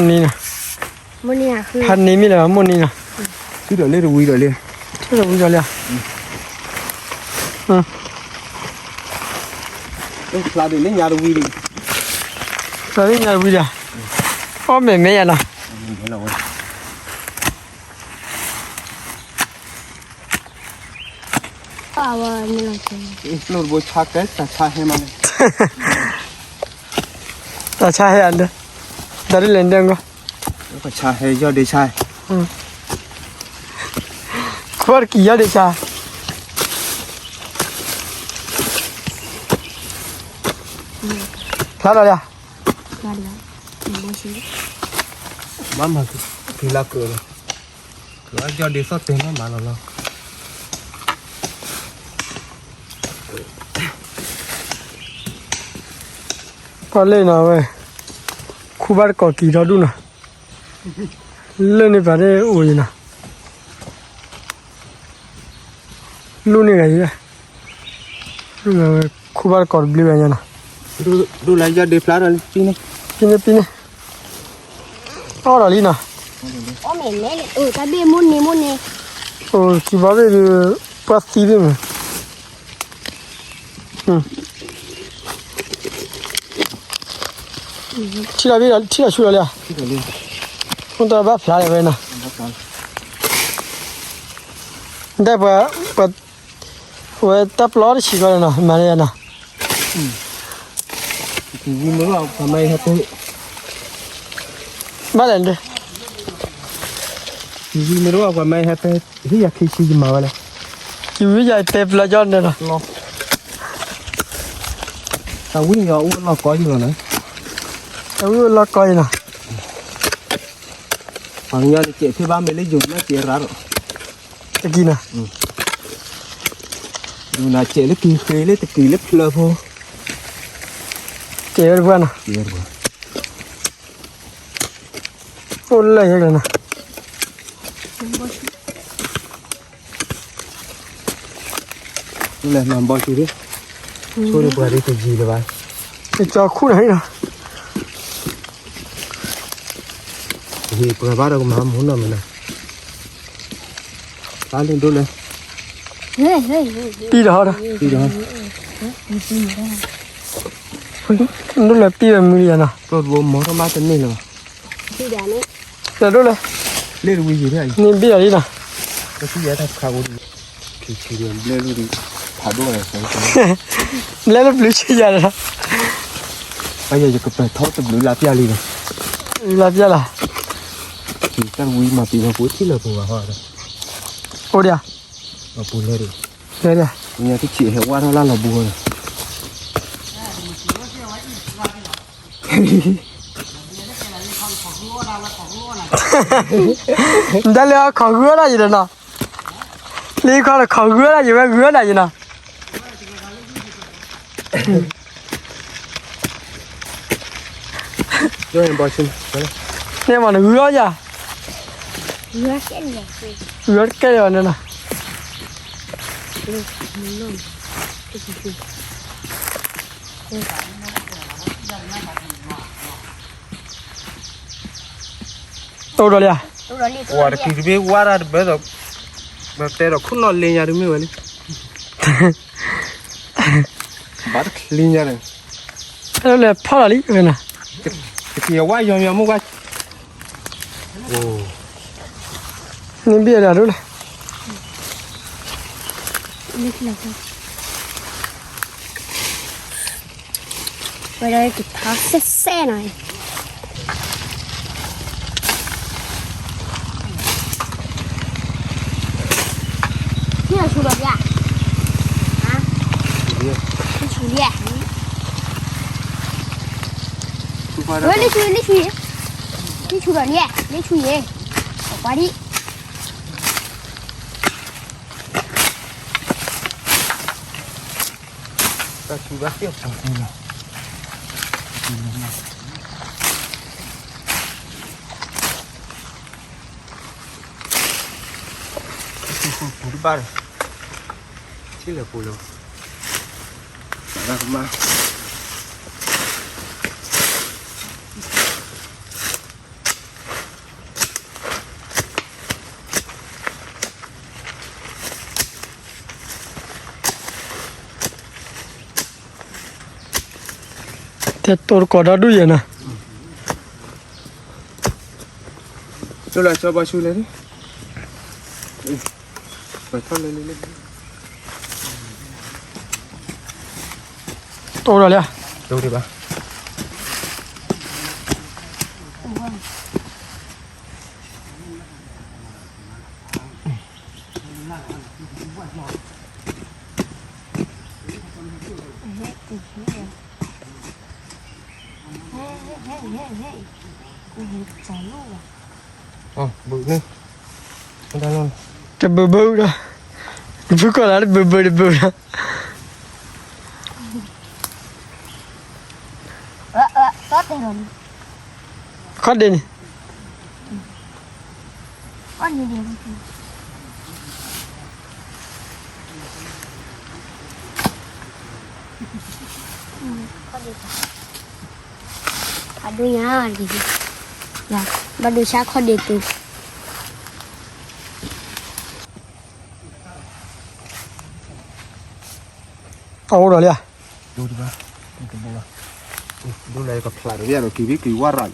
န့ၣ်နီၤ, မိၢ်န့ၣ်, ဖးန့ၣ်မ့ၢ်လၢၤဘၣ် မိၢ်န့ၣ်နီၤ, ထံၣ်ဒီးလၢတဝံဒီးလံ, ထံၣ်ဒီးဝံဒီးလံ, ဖျါဒ်လၢညါတဝံဒီး, ဖျါလၢညါတဝံဒီး, အီၣ်မဲာ်မဲာ်ယၤနီၤ အဝဲန့ၣ်လီၤ, လိၣ်တဘိဆါကဲ တၢ်ဆါဟဲမးန့ၣ်, တၢ်ဆါဟဲအဒၢ, တၢ်ဒ်လဲၣ်ဒၢကီ, ဆါဟဲယီၢ်ဒ့ဆါ, ခွါတကံၢ်ယီၢ်ဒ့ဆါ, ဖျါလီၤလံ, ဘၣ်မၤက့ၤလၢကြၢးလီၤ, ကယီၢ်ဒ့သီၣ်တဲမးမးလီၤလီၤ. ပှၤလၢနီၤဝဲ, ခူဘၣ်တကိးက့ၤဒီဒူၣ်နီၤ, လၢန့ၣ်ပှၤဒ်အိၣ်ယံၤနီၤ, လူန့ၢ်ဂၤယံၤ, ခူဘၣ်တကိးတဘျုးဂၤညါနီၤ, ဒ်လဲၣ်ယီၢ်ဒ့ဖျါထီၣ်လံ, ပံန့ၣ်, ပံန့ၣ်, အီၣ်ဒီးလံနီၤ, တၢ်ဘ့ၣ်မိၢ်န့ၣ်မိၢ်န့ၣ်, အိၣ်ကံဘီဘ့ၣ်ဒုး, ပှၤသံဘ့ၣ်မး ထံၣ်လီၤဘ့ၣ်ဒီး ထံၣ်လီၤဆူလီၤလံဧါ, မ့ၢ်တဘၣ်ဖျါလၢၤဝဲနီၤ, ဒ်ပှၤ, ပှၤ, ဝဲတၢ်ပျီတဆံးကီးလီၤနီၤ မၤလၢယၤနီၤ, ဝံၤမ့ၢ်ပှၤမၤဟဲတဲ, ဘၣ်လဲၣ်, ဝံၤမ့ၢ်ပှၤမၤဟဲတဲ, ဟ့ၣ်ယၤခံဆံယမၤဝဲလဲၣ်, ယဝံယၤတဲပျီကီန့ၣ်လီၤ, တၢ်ဝံၣ်ယီၤအိၣ်လီၢ်ကီယံၤလီၤနီၤ, တၢ်ဝံၣ်အိၣ်လီၢ်ကီယံၤနီၤ, ပှၤကညီတစဲးဖဲဘၣ်မ့ၢ်လၢယိၤနၢ်စဲးရၣ်ဒီး, တကံနီၤ, ယိၤနၢ်စဲးလၢက့ၤဃ့လၢတက့ၤလၢဖျၢၣ်ဖိ, ကဲဝဲတပှၢ်နီၤ, အိၣ်လၢယဲၢ်နီၤ, လဲၤမၤဘီဆူၣ်, ဆိၣ်ဒ်ပှၤဒ်တယံၤလၢၤဘၣ်, ကၠီခူၣ်နၤဟံၣ်နီၤ, ဟ့ၣ်ပှၤဘၣ်ဒီးကမၤမူနီၤမ့ၢ်နီၤ, ဘၣ်လၢဒိၣ်လဲၣ်, ပံၢ်ဒီးဟီဒီး, ဒိၣ်လဲၣ်ပံၢ်ဝဲမုၢ်လံယၤနီၤ, ကျိၣ်တဘိမီၤထီၣ်မးတန့ၢ်လၢၤဘၣ်, ဒိၣ်လဲၣ်, န့ၢ်ဘ့ၣ်ယၤလံနီၤ, ဘျဲၣ်လၢပျုၤဆံယၤလီၤ, ဘၣ်ယဲယကပၢၤထီၣ်တဘျုးလၢပျၢ်လံနီၤ, လၢပျၢ်လီၤ, တၢ်ဝံမၤပံၤမၤပူၤထံၣ်လၢပူၤဘၣ်ဟီဒီး, အိၣ်ဒံးဧါ, ပူၤလဲၣ်ဒံး, လဲၣ်ဒံး, ညါတဆံးဟဲဝါထီၣ်လၢလီၤဘိဒီး နတၢ်လၢအခီၣ်ဂုၢ်ဒၣ်ယၤနီၤ, လၢခီၣ်တခီၣ်ဂုၢ်ဒၣ်ယၤဝဲဂုၢ်ဒၣ်ယၤနီၤ, န့ၣ်မ့ၢ်နဂုၢ်အီၣ်ယၤ, ဂုၢ်ကဲယၤန့ၣ်နီၤ, လၢ, တအိၣ်ဒီးလံဧါ, တဝၤတကံၢ်တဘ့ၣ်ဝါရၣ်တဘၢဒီး, ဘၣ်တဲဒီးခိၣ်နီၣ်လ့ညါတမ့ၢ်ဝဲလံ, ဘၣ်တချံညါန့ၣ်, ဖဲလဲၣ်ဖီၣ်လီၤလံဝဲနီၤ, တကံၢ်အဝါယီၤယီၤမ့ၢ်ဝဲ န့ၣ်ဘ့ၣ်အဒၣ်ဒိၣ်လဲၣ်, ဝဲဒၣ်ကထါစဲစဲနီၤ, မ့ၢ်ဆူလီၤဘၣ်, မ့ၢ်ဆူလံ, ဝဲလ့ဆူ လ့ဆူ, လ့ဆူလီၤလံ, လ့ဆူယဲ, ကွၢ်ဒံး တၢ်ထူဘၣ်သ့ၣ်အပူၤလီၤ, ပူၤတဘၣ်ဒီး, ထံၣ်လၢပူၤလီၤ, မၤ တဲတိၢ်တကိးဒီဒူၣ်ယဲၢ်နီၤ, လၢလၢဆီဘီဆူလဲၣ်, ပထီၣ်လဲၣ်လဲၣ်လဲၣ်, တိၢ်ဒီးလံဧါ, တိၢ်ဒံးဘၣ် တဘုဘုဒီး, ဖုကီၢ်လၢတဘုဘုတဘုဒီး, ခီၣ်ဒ့န့ၣ် ဖးဒိၣ်ညါ, ဘၣ်ဒိဆါခီၣ်ဒ့တူ, အအိၣ်ဒီးလံဧါ, ဒိၣ်လၢကဖျါတဘ့ၣ် ဒီးက့ၤဘ့ၣ်က့ၤဝါရၤလံ,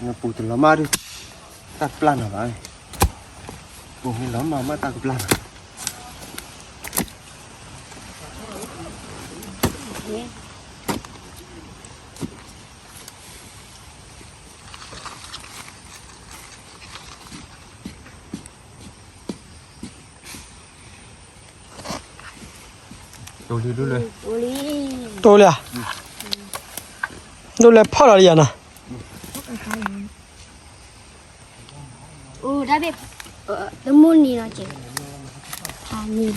နပူၤတလီၤမၢ်ဒုး, တၢ်ကပျၢ်နၤဘၣ်, ပူၤမ့ၢ်လီၤမၢ်မၢ်တၢ်ကပျၢ်နၤ တိၢ်လံဧါ, ဒိၣ်လဲၣ်ဖီၣ်လီၤလံယၤနီၤ, အိၣ်တၢ်ဘ့ၣ်, တမူနံၤနီၤက့ၤ, ဖးနံၤ,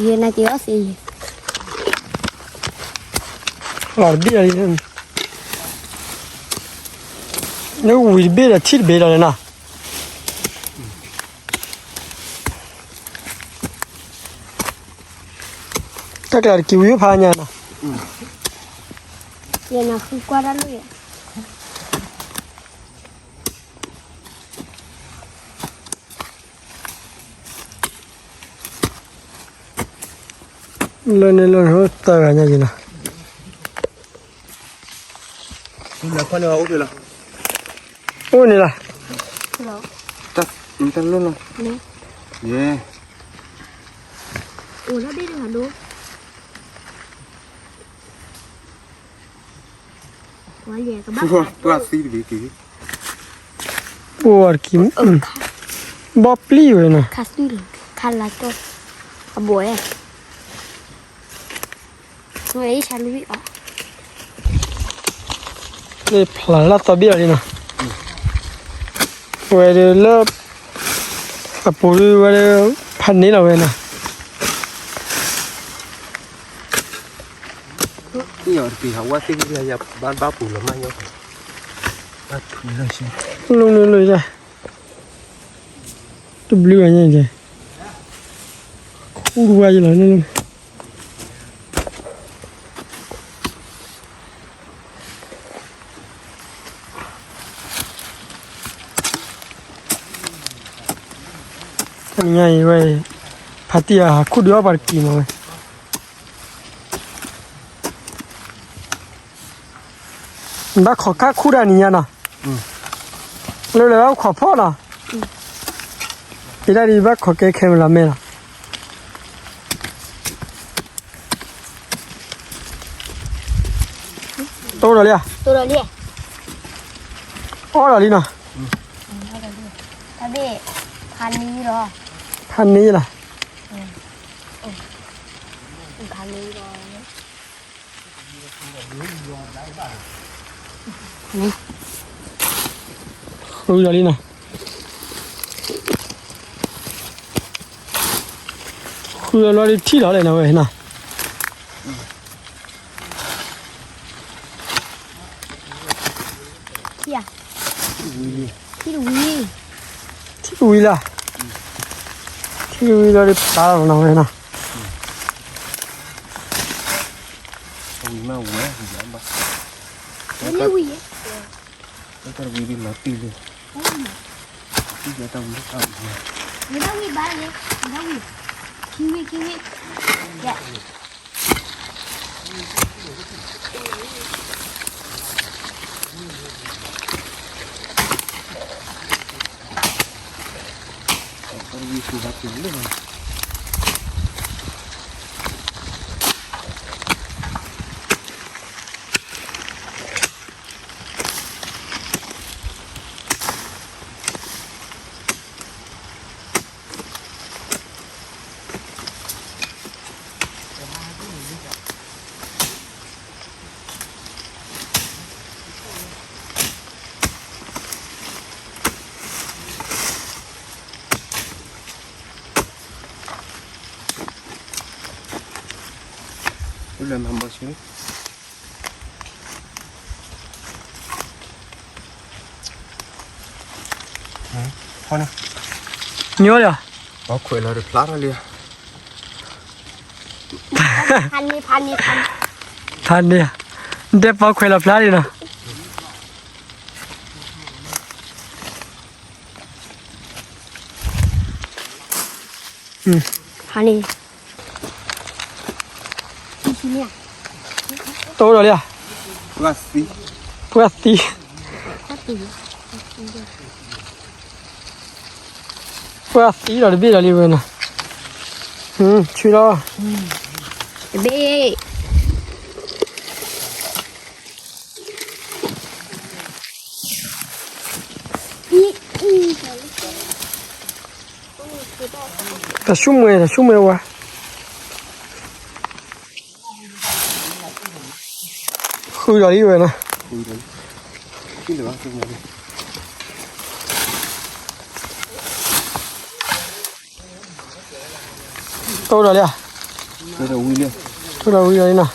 ယနာ်က့ၤအီၣ်သ့ယဲၢ်, လီၤတဘ့ၣ်လီၤ, နဝံၤတဘ့ၣ်ဒီးထံၣ်တဘ့ၣ်လီၤန့ၣ်နီၤ. တၢ်ကျးတက့ၤဝံၤဖးညါနီၤ. ယနၢ်ဃုကွၢ်တၢ်လိၣ်ယဲၢ်. လၢန့ၣ်လၢန့ၣ် သၢဂၤညါက့ၤနီၤ. အိၣ်န့ၣ်လီၤ. တၢ်လိၣ်လီၤ. ယဲ. အိၣ်လၢဒ့ၣ်တဂၤဒိၣ်. ပှၤသံတဘ့ၣ်က့ၤ, ပှၤတက့ၤ, ဘီပျံၤဝဲနီၤ, ခါလၢကၠီ, အဘိၣ်ဝဲ, လၢဖျါလၢသီဘ့ၣ်လီၤလံနီၤ, ဝဲဒၣ်လၢ အပူၤဒုးဝဲဒၣ် ဖးန့ၢ်လီၤဝဲနီၤ. တက့ၤဟးဝဲသ့ၣ်ယဘၣ်ပူၤလီၤမးညီ, လိၣ်န့ၣ်လိၣ်ယဲၢ်. ဘျုးဂၤညါကဲ, ခူၣ်တဝါယလီၤ, တနံၤညါအံၤဝဲ, ဖါတံၢ်အဟးခူၣ်ဒုးအီၣ်ပှၤတက့ၢ်မးဝဲ, ဘၣ်ခိးခါခူၣ်ဒၣ်နံၤညါနီၤ, လၢလၢဘၣ်ခိးဖီၣ်နီၤ, ယဒၣ်ဒ်ဘၣ်ခိးကဲခဲမးလီၤမဲာ်လီၤ. တအိၣ်ဒီးလံဧါ, အီၣ်ဒီးလံနီၤ, ဖးန့ၢ်လီၤ, ဃုဒီးလံနီၤ, ဃုဒီးလီၤဒ်ထံၣ်လီၤလဲၣ်နီၤဝဲနီၤ. ထံၣ်ဝံၤလီၤ, ထံၣ်ဝံၤလီၤဒ်ဖျါလီၤနီၤဝဲနီၤ. ဝံၤမးဝဲ, ဝံၤလီၤဘၣ်, ဝံၤ, တၢ်ဝံၤဒ်မၤပံၢ်လံ, ဝံၤဘၣ်လံ, ဝံၤ, ခံဝံၤ, ခံဝံၤ, လဲၤမၤဘီဆူ ညီလီၤ, ပီခွဲးလီၤတဖျါထီၣ်လံ, ဖးန့ၢ်, ဖးန့ၢ်, ဖးန့ၢ်, တဲပီခွဲးလီၤဖျါလံနီၤ. ဖးန့ၢ်, တအိၣ်ဒီးလံဧါ, ပှၢ်သံ, ပှၢ်သံဒီးတဘ့ၣ်ဒီးလံဝဲနီၤ, ဆူလီၤ, တဘ့ၣ် တၢ်ဆူၣ်မှဲၤ တၢ်ဆူၣ်မှဲၤဝါ, ဃုဒီးလံဝဲနီၤ, တအိၣ်ဒီးလံဧါ, တအိၣ်ဒီးဝံၤလံနီၤ,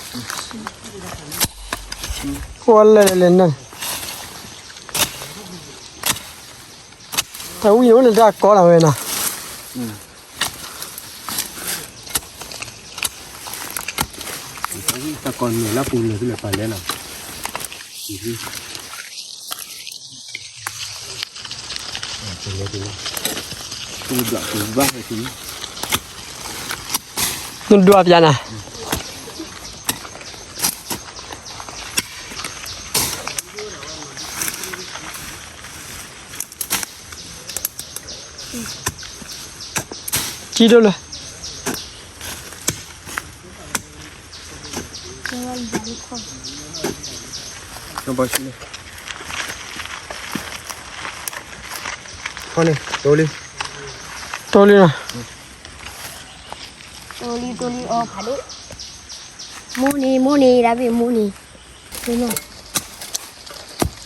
ကွၢ်လဲၣ်လဲၣ်လဲၣ်န့ၣ်, တၢ်ဝံၣ်န့ၣ်အိၣ်လၢတၢ်ကီလီၤဝဲနီၤ. တၢ်ကီန့ၣ်လၢပူၤန့ၣ် ဖဲလဲၣ်ပာ်လဲၣ်နီၤ, နဒွးပျးနၤ, ကံဒိၣ်လၢ ဘီဆူန့ၣ်, ခီန့ၣ် တိလံ, တိလံနီၤ, တိလံ တိလံအီၤဖးဒိၣ်, မိၢ်န့ၣ် မိၢ်န့ၣ် ဒၣ်ဝံၣ်မိၢ်န့ၣ်,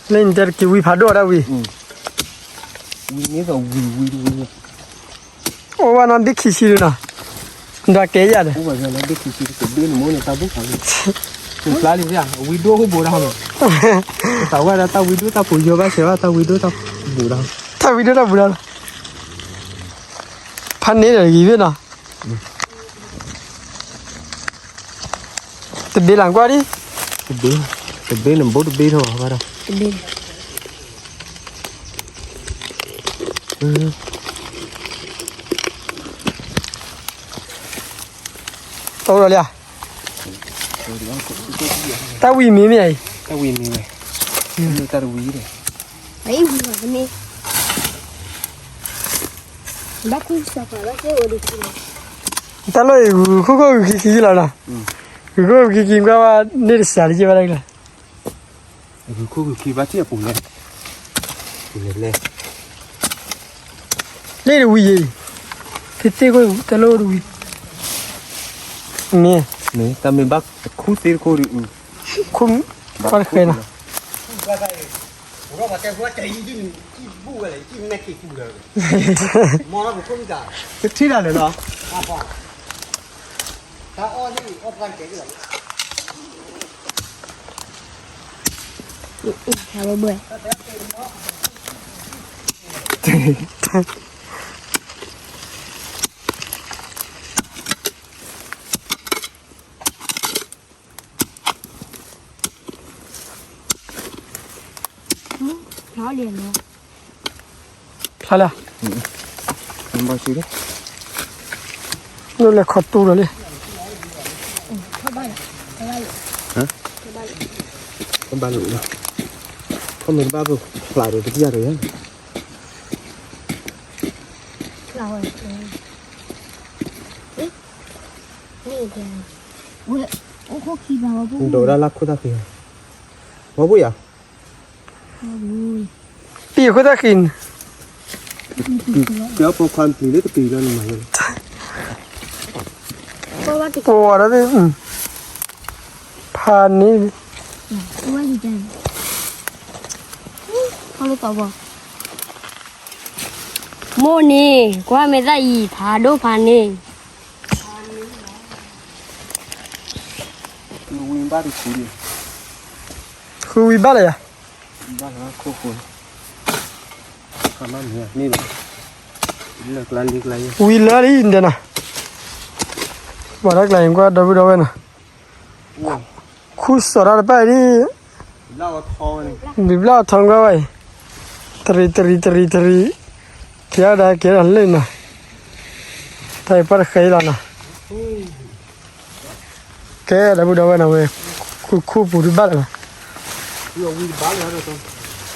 လၢနတဲတက့ၤဝံဖးဒိၣ်ဒၣ်ဝံၣ်, ဝံန့ၣ်ဝံဝံတဝံ, အိၣ်ဘၣ်နီၢ်ဘ့ၣ်ခံဆံလံနီၤ, ဒွးကဲယၤဒီး, ဖျါလံ ဝံဒိၣ်ဟိၣ်ဘိဒၣ်မး, သးဝဲဒၣ်တၢ်ဝံဒိၣ်တၢ်ပူၤယိဘၣ်ဆဲးဘၣ် တၢ်ဝံဒိၣ်တၢ်ပူၤဒၣ်, တၢ်ဝံဒိၣ်တၢ်ပူၤဒၣ်လီၤ. ဖးန့ၢ်ဒီးဂ့ၤဘ့ၣ်နီၤ, တဘ့ၣ်လၢကွၢ်ဒံး, တဘ့ၣ်, တဘ့ၣ်န့ၣ် ဘိၣ်တဘ့ၣ်ထီၣ်ဘၣ်ဒီး, တဘ့ၣ်, တအိၣ်ဒီးလံဧါ, တၢ်ဝံၤမံၤမ့ၢ်အံၤ, တၢ်ဝံၤမံၤဝဲ, တၢ်တဝံၤဒီး, တၢ်လီၢ်အံၤ ဂုၤခိၣ်ခိၣ်ဂုၤခံခံလီၤနီၤ, ဂုၤခိၣ်ဂုၤခံခံ ကွၢ်ဘၣ်န့ၣ်တစှၤလၢက့ဘၣ်တၢ်ကျါ, ဂုၤခိၣ်ဂုၤခံဘၣ်ထံၣ်အပူၤလဲၣ်, လဲၣ်တဝံၤယံၤ, သ့ၣ်သ့ၣ်ခိၣ်တၢ်လီၢ်တဝံၤ, မ့ၢ်, မ့ၢ်တၢ်မ့ၢ်ဘၣ်ခူၣ်သ့ၣ်တခိၣ်ဒီး, ခိၣ်, ပှၤတဃဲနီၤ ကထံၣ်တၢ်လဲၣ်နီၤ, ဖျါလၢ, နလဲၤခီတူၢ်လီၤလံ, ဘၣ်လိာ်, ခီမ့ၢ်တဘၣ်ပဖျါဒီးတကယၤဒီးယါ, ဒိးဒၣ်လၢခိၣ်သၣ်ဃံ, ဝဲဘိၣ်ယၤ, ပံာ်ခိၣ်သၣ်ဃံန့ၣ်, ပှၤဒီး, ဖးန့ၣ်, မိၢ်န့ၣ် ကွၢ်မဲာ်သၣ်အံၤ ဖးဒိၣ်ဖးန့ၣ် ဃုဝံၤဘၣ်လၢၤယၤ, ဝံၤလၢလံဒဲးနီၤ, ဘၣ်တၢ်ကျါအံၤကွၢ်ဒီပုၢ်ဒီဝဲၢ်နီၤ, ခူၣ်စီၤတၢ်တပၣ်အံၤဒ်, ဘျီၣ်ထီကွၢ်ဝဲအံၤ, တရံးတရံးတရံးတရံး, ကဲဒၣ်ကဲဒၣ်လၢနီၤ, တၢ်အံၤပှၢ်တဃဲအံၤလီၤနီၤ. ကဲဒီပုၢ်ဒီဝဲၢ်နီၤဝဲ, ခိၣ်ခိၣ်ပူၤဒုးဘၣ်လၢၤဘၣ်,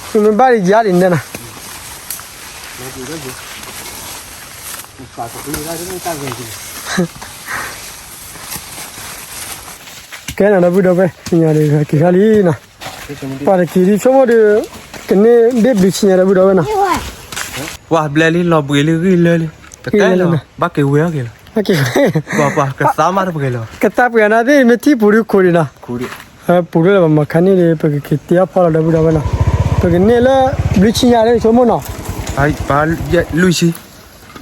ဃုမ့ၢ်ဘၣ်ဒ်ယါလံန့ၣ်နီၤ, ကဲနီၤဒီပုၢ်ဒီဝဲၢ် ညါဒီးက့ၤဃါလံနီၤ, ပှၤတက့ၤဒ်ဆိကမိၣ်ဒီး, ကန့ၢ်ဘ့ၣ်ဘျုးဆံညါဒီပုၢ်ဒီဝဲၢ်နီၤ. ပှၤဘျဲလံ လီၤဘှံးလံ ဂံၢ်လၢလံ, တကဲလၢၤဘၣ်, ဘၣ်က့ၤဝဲအီၤက့ၤလီၤ, ပှၤပှၤကသါမးတပှဲၤလၢၤဘၣ်, ကသါပှဲၤနၤသ့ၣ်မ့ၢ်ထံၣ်ပူၤဒုးခိၣ်ဒံးနီၤ, ပူၤဒုးလၢၤဘၣ်မၤခါန့ၣ်ဒီး ပကက့ၤတ့အီၣ်ဖီလီၤဒီပုၢ်ဒီဝဲၢ်နီၤ, ပကန့ၢ်လၢ ဘျုးဆံညါလၢဆိကမိၣ်နီၤ, လွံၢ်ဆံ,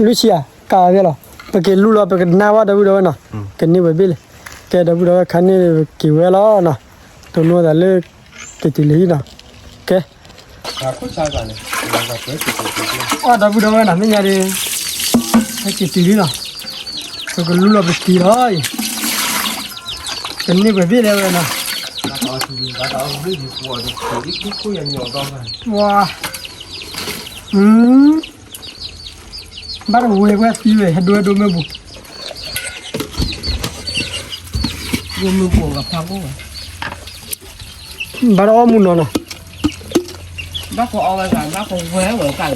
လွံၢ်ဆံဧါ ကးဝဲလီၤ, ပက့ၤလူလီၤ ပကနၣ်ဝဲဒီပုၢ်ဒီဝဲၢ်နီၤ, ကန့ၢ်ဝဲဘ့ၣ်လံ, ကဲဒီပုၢ်ဒီဝဲၢ်ခါန့ၣ် ပက့ၤဝဲလီၤနီၤ, တိၢ်နီၣ်သးလၢ က့ၤတုၤလၢဟံၣ်နီၤ, ကဲ အီၣ်ဒီပုၢ်ဒီဝဲၢ်နီၤ မ့ၢ်ညါဒီး, ဟဲက့ၤတုၤလံနီၤ, ပကလူလီၤပက့ၤလီၤအံၤ, ကန့ၢ်ပှဲၤဘ့ၣ်လၢဝဲနီၤ, ဝါ, ဘၣ်တဝဲၤဝဲ သံဝဲ ဟဲဒိဟဲဒိမ့ၢ်ပူၤ, မ့ၢ်ပူၤကဖးအိၣ်ဝဲ ဘၣ်တအီၣ်မူနီၤနီၤ, ဘၣ်ကအီၣ်ဝဲဂၤ ဘၣ်ကဝဲဝဲကၢ်,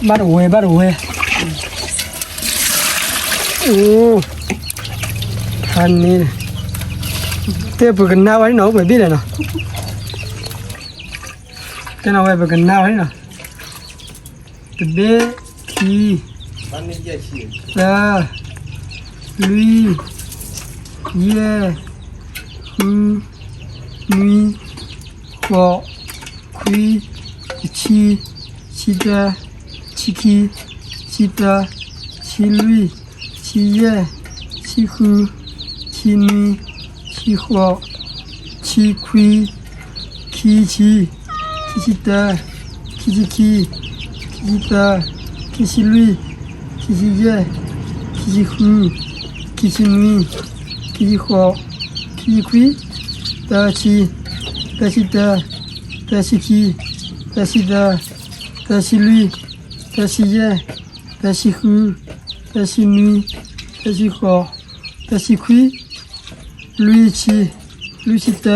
ဘၣ်တဝဲ ဘၣ်တဝဲ, ဖးန့ၣ်, တဲပကနၣ်ဝဲနီၤ အိၣ်ပှဲၤဘ့ၣ်လဲၣ်နီၤ, တဲနၤဝဲပကနၣ်ဝဲနီၤ, တဘ့ၣ်, ခံ, သၢ, လွံၢ်, ယဲၢ်, ဃု, နွံ, ဃိး, ခွံ, တဆံ, ဆံတၢ, ဆံခံ, ဆံသၢ, ဆံလွံၢ်, ဆံယဲၢ်, ဆံဃု, ဆံနွံ, ဆံဃိး, ဆံခွံ, ခံဆံ, ခံဆံတၢ, ခံဆံခံ, ခံဆံသၢ, ခံ ခံဆံလွံၢ်, ခံဆံယဲၢ်, ခံဆံဃု, ခံဆံနွံ, ခံဆံဃိး, ခံဆံခွံ, သၢဆံ, သၢဆံတၢ, သၢဆံခံ, သၢဆံသၢ, သၢဆံလွံၢ်, သၢဆံယဲၢ်, သၢဆံဃု, သၢဆံနွံ, သၢဆံဃိး, သၢဆံခွံ, လွံၢ်ဆံ, လွံၢ်ဆံတၢ,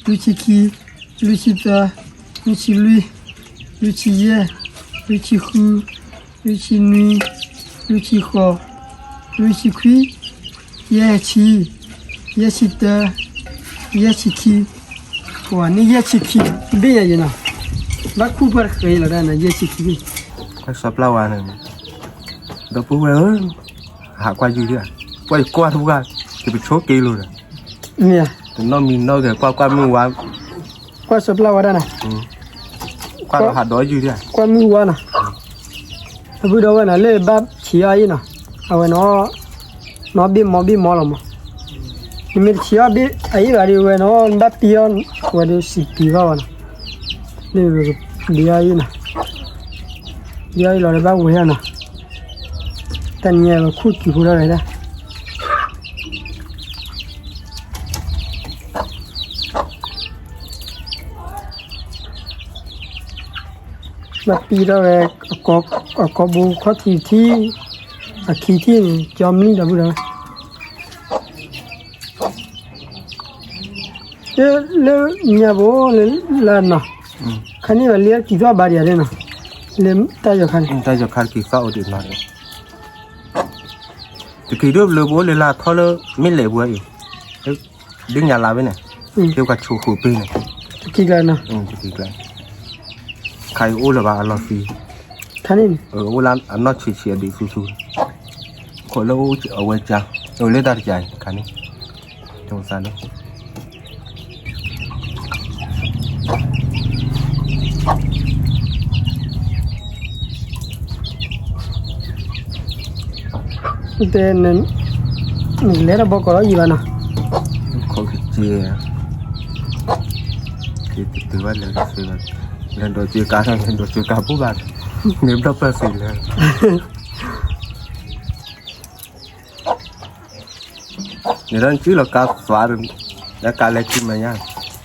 လွံၢ်ဆံခံ, လွံၢ်ဆံသၢ, လွံၢ်ဆံလွံၢ်, လွံၢ်ဆံယဲၢ်, လွံၢ်ဆံဃု, လွံၢ်ဆံနွံ, လွံၢ်ဆံဃိး, လွံၢ်ဆံခွံ, ယဲၢ်ဆံ, ယဲၢ်ဆံတၢ, ယဲၢ်ဆံခံ, ပှၤန့ၣ်ယဲၢ်ဆံခံ, ဘ့ၣ်ယၤယဲနီၤ, ဘၣ်ခူၣ်ပှၢ်တဃဲလီၤဒၣ်နီၤ ယဲၢ်ဆံခံဘ့ၣ်, ကွၢ်စီၤပျၢ်ဝါန့ၣ်, ဒီပုၢ်ဝဲၢ်ဧၢ, ဟးကွၢ်ယုၢ်ဒၣ်, ကွၢ်ယကွၢ်တပှၢ်, ယပဆိက့လိာ်ဒီး, မ့ၢ်ဧါ, တနီၣ်မံၤနီၣ်ဂဲၤ ကွၢ်ကွၢ်မုၢ်ဝါ ကွၢ်စီၤပျၢ်ဝါဒၣ်နီၤ, ကွၢ်ဒီးဟးဒီးယုၢ်ဒၣ်, ကွၢ်မုၢ်ဝါနီၤ, အပုၢ်ဒီဝဲၢ်နီၤ လၢဘၣ်ဆံးအီၣ်အံၤနီၤ, အဝဲနီၤ, နီၣ်ဘ့ၣ်မီဘ့ၣ်မီလီၤမး, နမ့ၢ်တဆံးအီၣ်ဘ့ၣ်အံၤဘၣ်ဒီးဝဲနီၤ နဘၣ်ပံအီၣ်, ဝဲဒီးစံးပံၤဘၣ်ဝဲနီၤ, လၢပံအီၣ်အံၤနီၤ, ပံအီၣ်အံၤလီၤဒီးဘၣ်ဝဲနီၤ, တနံၤအံၤခူၣ်စံးဖိဒၣ်ဝဲဒၣ် ဘၣ်ပံထီၣ်ဝဲ, အကိာ်ဘိခီၣ်ထံးထံး, အခံထံးန့ၣ် ကၠီမလံဒီပုၢ်ဒီဝဲၢ်, လၢညါဘိလၢလၢနီၤ, ခါန့ၣ်ဘၣ်လၢကံၤသီၣ်ဘၣ်ဒံးဧါနီၤ, လၢတၢ်ယီၤခါန့ၣ်, တၢ်ယီၤခါကံၤသီၣ်အိၣ်ဒံးနီၤ, တကံၤဒိၣ်ဘျၢဘိလၢလၢထီလၢမ့ၢ်လဲၤဘှဲအံၤ, ဒ်ညါလၢ်ဝဲန့ၣ်, က့ၤပှၤဆိးဃိးပ့ၤန့ၣ်, တကံၤကျါနီၤ, တကံၤကျါ, ခါအံၤအိၣ်လၢၤဘၣ်အလီၤသံ, ခါန့ၣ်န့ၣ်, အိၣ်လၢအနီၢ်ဆံးဆံးအဒံးသူသူ, ခိးလၢအိၣ်အဝဲကါ, အိၣ်လၢတၢ်တကါအံၤခါန့ၣ်, တသးလၢ တဲ, နကလဲၤတၢ်ဘီကီးလီၤယံၤဘၣ်နီၤ, ခိးကစ့, က့ၤတတုၤဘၣ်လဲၤကစ့ဘၣ်, လဲၤဒိးစ့ကါထီၣ် လဲၤဒိးစ့ကါပူၤဘၣ်, မ့ၢ်ဘျီၣ်ပၢၢ်သ့လၢ န့ၣ်ဒီးနစုလီၤကါသွါ, လၢကါလဲၤခံမဲာ်ညါ, န့ၣ်ဒီး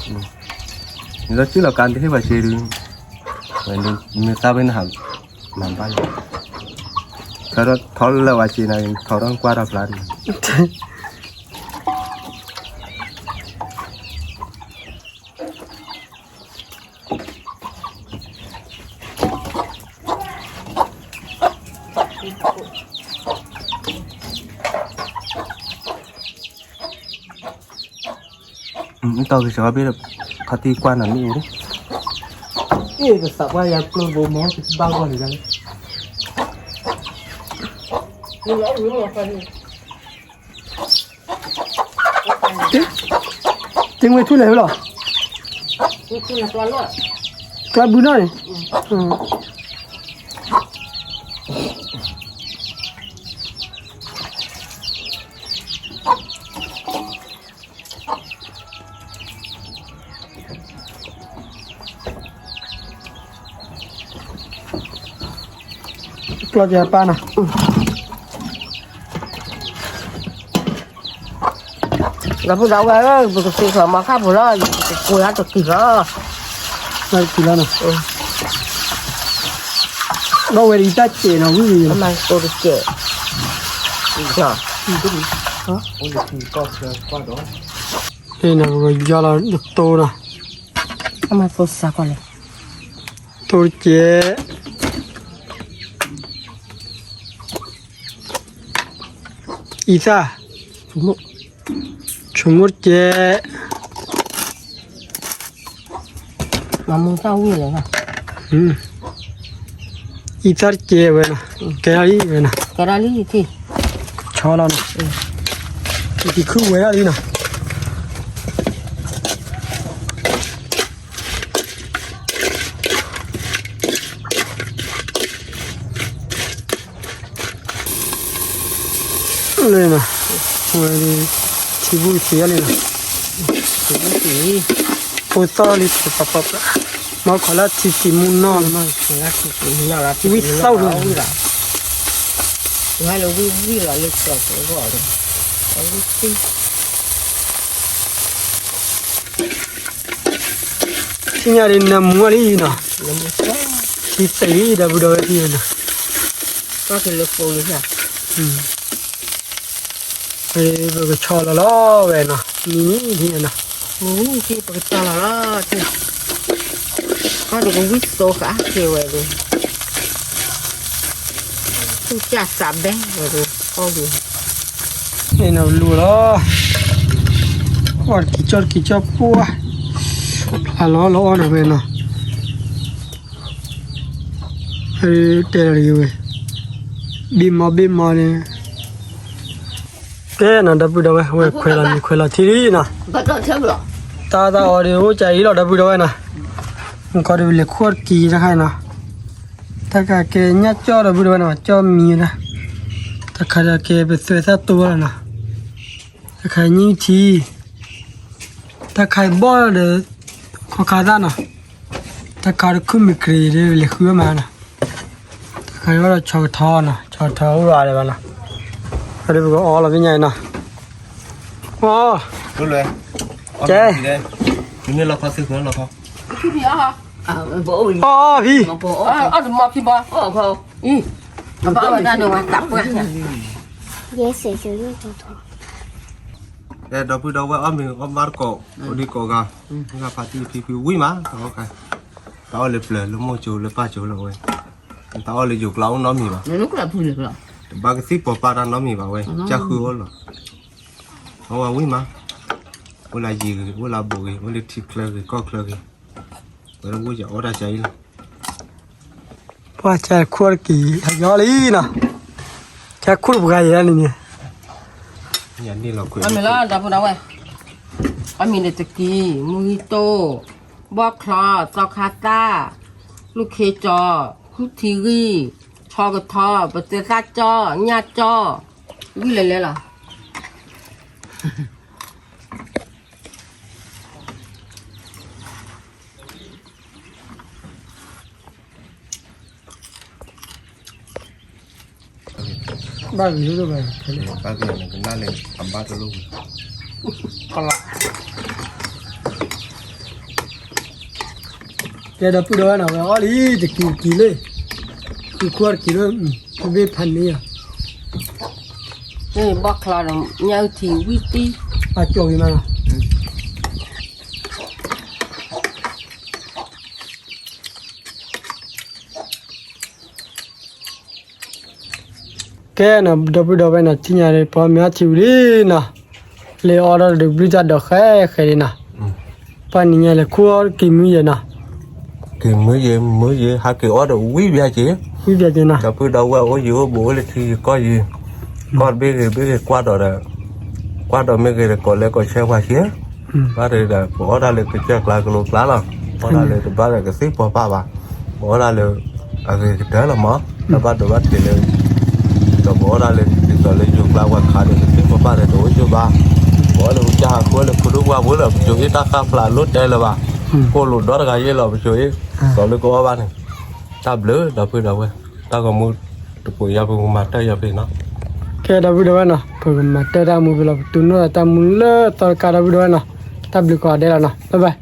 နီၤ, န့ၣ်ဒီးစုလီၤကါတဟ့ၣ်ပှၤစ့ဒုး, မ့ၢ်သးဝဲနဟး, မၤဘၣ်လီၤ, ထီထီၣ်လၢပှၤစ့နၤ, ထီထီၣ်ကွၢ်ထီၣ်ဖျါဒံး တီၢ်ကစၢ်ဘ့ၣ်, ခီၣ်ထံကွၢ်နၤမ့ၢ်အိၣ်, အ့ၣ် ကသးပှၢ်ယၤကျိဘိမီ ကဘၣ်ဂီၢ်န့ၣ်ဒၣ်လၢ တ့ၢ်ဝဲထူၣ်လဲၣ်ဝဲလီၤ, ကျါဘုနီၣ်န့ၣ်, ကျီၢ်ကပၢ်နီၤ, ဒီပုၢ်ဒီဝဲၢ်ဧၢ, ပကသ့ထီၣ်မၤခါဖိလီၤ, ယကကိးယၤတက့ၢ်လီၤ, တက့ၢ်လီၤနီၤ, ဘၣ်ဝဲဒၣ်ယတၢ်စဲးနီၤ, ဝံၤဝံၤ, မၤကိးတကဲး, နီၤ, နီၤ, ယီလီၤတတိၤနီၤ, အမၤသိစၢ်ကီးလဲၣ်, တိၤတကဲး အံသၣ်, ဆိမိၣ်တကဲး, မၤမူသၣ်ဝံၣ်လဲၣ်, အံသၣ်တကဲးဝဲနီၤ, ကဲထီၣ်လံဝဲနီၤ, ကဲထီၣ်လံ, ဆီလီၤနီၤ, က့ၤခုၣ်ဝဲဒၣ်လံနီၤ. လၢနီၤ, ဝဲဒၣ်, ထံဘူၣ်သ့လံနီၤ, ဖိသီၣ်လံ ပပပပ, မ့ၢ်ခိးလၢထံက့ၤမူနီၢ်လီၤ, ဝံၣ်သီၣ်လီၤ, ဝံၣ်သီၣ်လီၤ, ဝံၣ်လီၤလၢကီၢ်ပဂီၢ်လီၤ, အဝံၣ်သံ ထံၣ်ညါဒ်နၢမူလံနီၤ, ထံသ့ၣ်ဒီပုၢ်ဒီဝဲၢ်ထံၣ်နီၤ, ပကဆီလီၤလီၤဝဲနီၤ, နံၤနံၤထံၣ်နီၤ, နံၤနံၤထံၣ်ပကဆီလီၤလီၤ, ကီၢ်တကဝံၣ်သိဃာ်က့ၤဝဲဒီး သူၣ်ကၢ်သးဘဲဝဲဒီး အီၣ်ဒံး, န့ၣ်နီၤလူၤလီၤ, အီၣ်တကံၤကၠီၣ်တကံၤကၠီၣ်ပှၢ်, ဖျါလီၤလီၤအီၣ်ဒီးဝဲနီၤ, တဲလီၤတဂ့ၤဝဲ, ဘ့ၣ်မီဘ့ၣ်မီန့ၣ်, ကဲနီၤ ဒီပုၢ်ဒီဝဲၢ် ဝဲခွဲးလီၤနံၤခွဲးလီၤထံလံနီၤ, တၢ်တၢ်အီၤဒီးအိၣ်ကၢ်အံၤလီၤ ဒီပုၢ်ဒီဝဲၢ်နီၤ, မုၢ်ခီဒီးဝဲလဲၤခူၣ်တကံၤတခါနီၤ, တၢ်ခါကဲညၣ်ကၠီၣ် ဒီပုၢ်ဒီဝဲၢ်နီၤ ကၠီၣ်မံၤဝဲဒၣ်, တၢ်ခါဒီးကဲပသွဲသၣ်တိၢ်လီၤနီၤ, တၢ်ခါညၣ်ထံ တၢ်ခါအံၤဘီၣ်ဒီး ခီခါသၣ်နီၤ, တၢ်ခါဒီးခုၣ်မ့ၢ်ကြ့ၤဒီးလဲၤဃုဝဲမးနီၤ, တၢ်ခါအံၤဘီၣ်ဒီးဆီကထီနီၤ, ဆီကထီအိၣ်ရၤလၢၤဘၣ်နီၤ, အဒုးပကအီလီၤပညါအံၤနီၤ, အီ, ကဲ, အီအီဖံ ဒီပုၢ်ဒီဝဲၢ်အီၣ်မ့ၤအီၣ်ဘၣ်တကိး အိၣ်ဒံးကိးဂၤ, ဂၤဖးတံၢ်ဖံဖံဝံၣ်မး, တၢ်အီၣ်လၢပျၢၤလၢမိၢ်ကၠိလၢပၢ်ကၠိလီၤဝဲ, တၢ်အီၣ်လၢယိၤကျါအိၣ်နီတမံၤဘၣ်, တဘၣ်ကသံၣ်ပီၤပာ်တၢ်နီတမံၤဘၣ်ဝဲ, ကၢ်ဃုအီၣ်လီၤ, အီၣ်ဝဲဝံၣ်မး, အိၣ်လၢယံၤဂ့ၤ အိၣ်လၢဘူးဂ့ၤ အိၣ်လၢထံချၢဂ့ၤ ကီၢ်ချၢဂ့ၤ, ဝဲအိၣ်ယအီၣ်တၢ်ကၢ်အံၤလီၤ ပှၤကၢ်ခူၣ်တက့ၢ် ဟဲက့ၤအီၣ်လံနီၤ, ကၢ်ခူၣ်တပှၤယဲၢ်န့ၣ်န့ၣ်, အီၣ်မ့ၤလီၤဒီပုၢ်ဒီဝဲၢ်, အီၣ်မ့ၤန့ၣ်တကံၢ် မူဂံၢ်တိၢ်, ဘီၣ်ချီ, သီခါသၣ်, လူၢ်ခ့ကၠီ, ခူၣ်ထံဂံၢ်, ဆီကထီ, ပသဲသၣ်ကၠီ, ညၣ်ကၠီ, ဝံၣ်လဲၤလဲၤလီၤ. ဘၣ်ဂ့ၤလၢဘၣ်, ဘၣ်ဂ့ၤန့ၣ် ကနၣ်လၢအဘၣ်တလိၣ်ဝံၤ, ကဲဒီပုၢ်ဒီဝဲၢ်နီၤ ဝဲအီၣ်လံ တကံၢ်တကံၢ်လၢ, တကံၢ်ခွါတကံၢ်လၢ, တဘ့ၣ်ဖးန့ၢ်ဧါ, ဘီၣ်ချီဒီး ညၣ်အုၣ်ထံဝံၣ်တံၢ်, ဘၣ်ကၠီၣ်ဝံၤမးနီၤ. ကဲနီၤ ဒီပုၢ်ဒီဝဲၢ်နီၤ ထံၣ်ညါဒီး ပှၤမ့ၢ်အီၣ်ထံဝံၤလံနီၤ, လၢအီၣ်ဒီးတဘျုးတၢ်ဒီးဃဲဃဲလံနီၤ, ပှၤနံၤညါလဲၤခူၣ်အီၣ်က့ၤမုၢ်ယဲၢ်နီၤ, က့ၤမုၢ်ယဲၢ် မုၢ်ယဲၢ် ဟးက့ၤအီၣ်ဒီးဝံၣ်ဘၣ်က့ၤ, ဝံၣ်ဘၣ်က့ၤနီၤ ဒီပုၢ်ဒီဝဲၢ်အိၣ်ယံၤအိၣ်ဘူးအိၣ်လၢထံယံၤကီၢ်ယံၤ, ကီၢ်တဘ့ၣ်ဂ့ၤဘ့ၣ်ဂ့ၤကွၢ်ဒီးဒီး, ကွၢ်ဒီးမ့ၢ်ဂ့ၤဒီးကိးလဲကိးဆဲပှၤက့ၤ, ဘၣ်ဒီး ပအီၣ်တၢ်လၢကစၢၢ်ကျါကလိကျါလီၤ, ပအီၣ်တၢ်လၢတဘၣ်ဒီးကသံၣ်ပီၤပာ်ဘၣ်, ပအီၣ်တၢ်လၢ အဂ့ၤကတၢၢ်လီၤမး, တၢ်ဘၣ်ဒိဘၣ်ထံးလၢ, ဒီးပအီၣ်တၢ်လၢ ဒ်သိးလၢယိၤကျါပှၤခးဒီးကသံၣ်ပီၤပာ်ဒီးတအိၣ်ကၠိဘၣ်, ပအီၣ်လၢကစၢ်ဟးဃုလၢဖိဒိၣ်ဝါဖိလီၤ ပစိၤအ့ၣ်တၢ်ဃၢ်ဖျါလိၣ်တဲလၢၤဘၣ်, ကိၣ်လိာ်ဒီတဂၤယ့ၢ်လီၤ ပစိၤအ့ၣ်, သိးလၢကအီၣ်ဘၣ်န့ၣ်, တၢ်ဘျုးဒီပုၢ်ဒီဝဲၢ်, တၢ်ဂီၤမူတပိာ်ယၤ ပကမၤတၢ်ယၤဖဲနီၤ, ကဲဒီပုၢ်ဒီဝဲၢ်နီၤ ပကမၤတၢ်တၢ်မူဖဲလီၤ ပတူၢ်နီၣ်တၢ်မူလၢသီတကါဒီပုၢ်ဒီဝဲၢ်နီၤ, တၢ်ဘျုးကိးဂၤဒဲးလီၤနီၤ bye bye.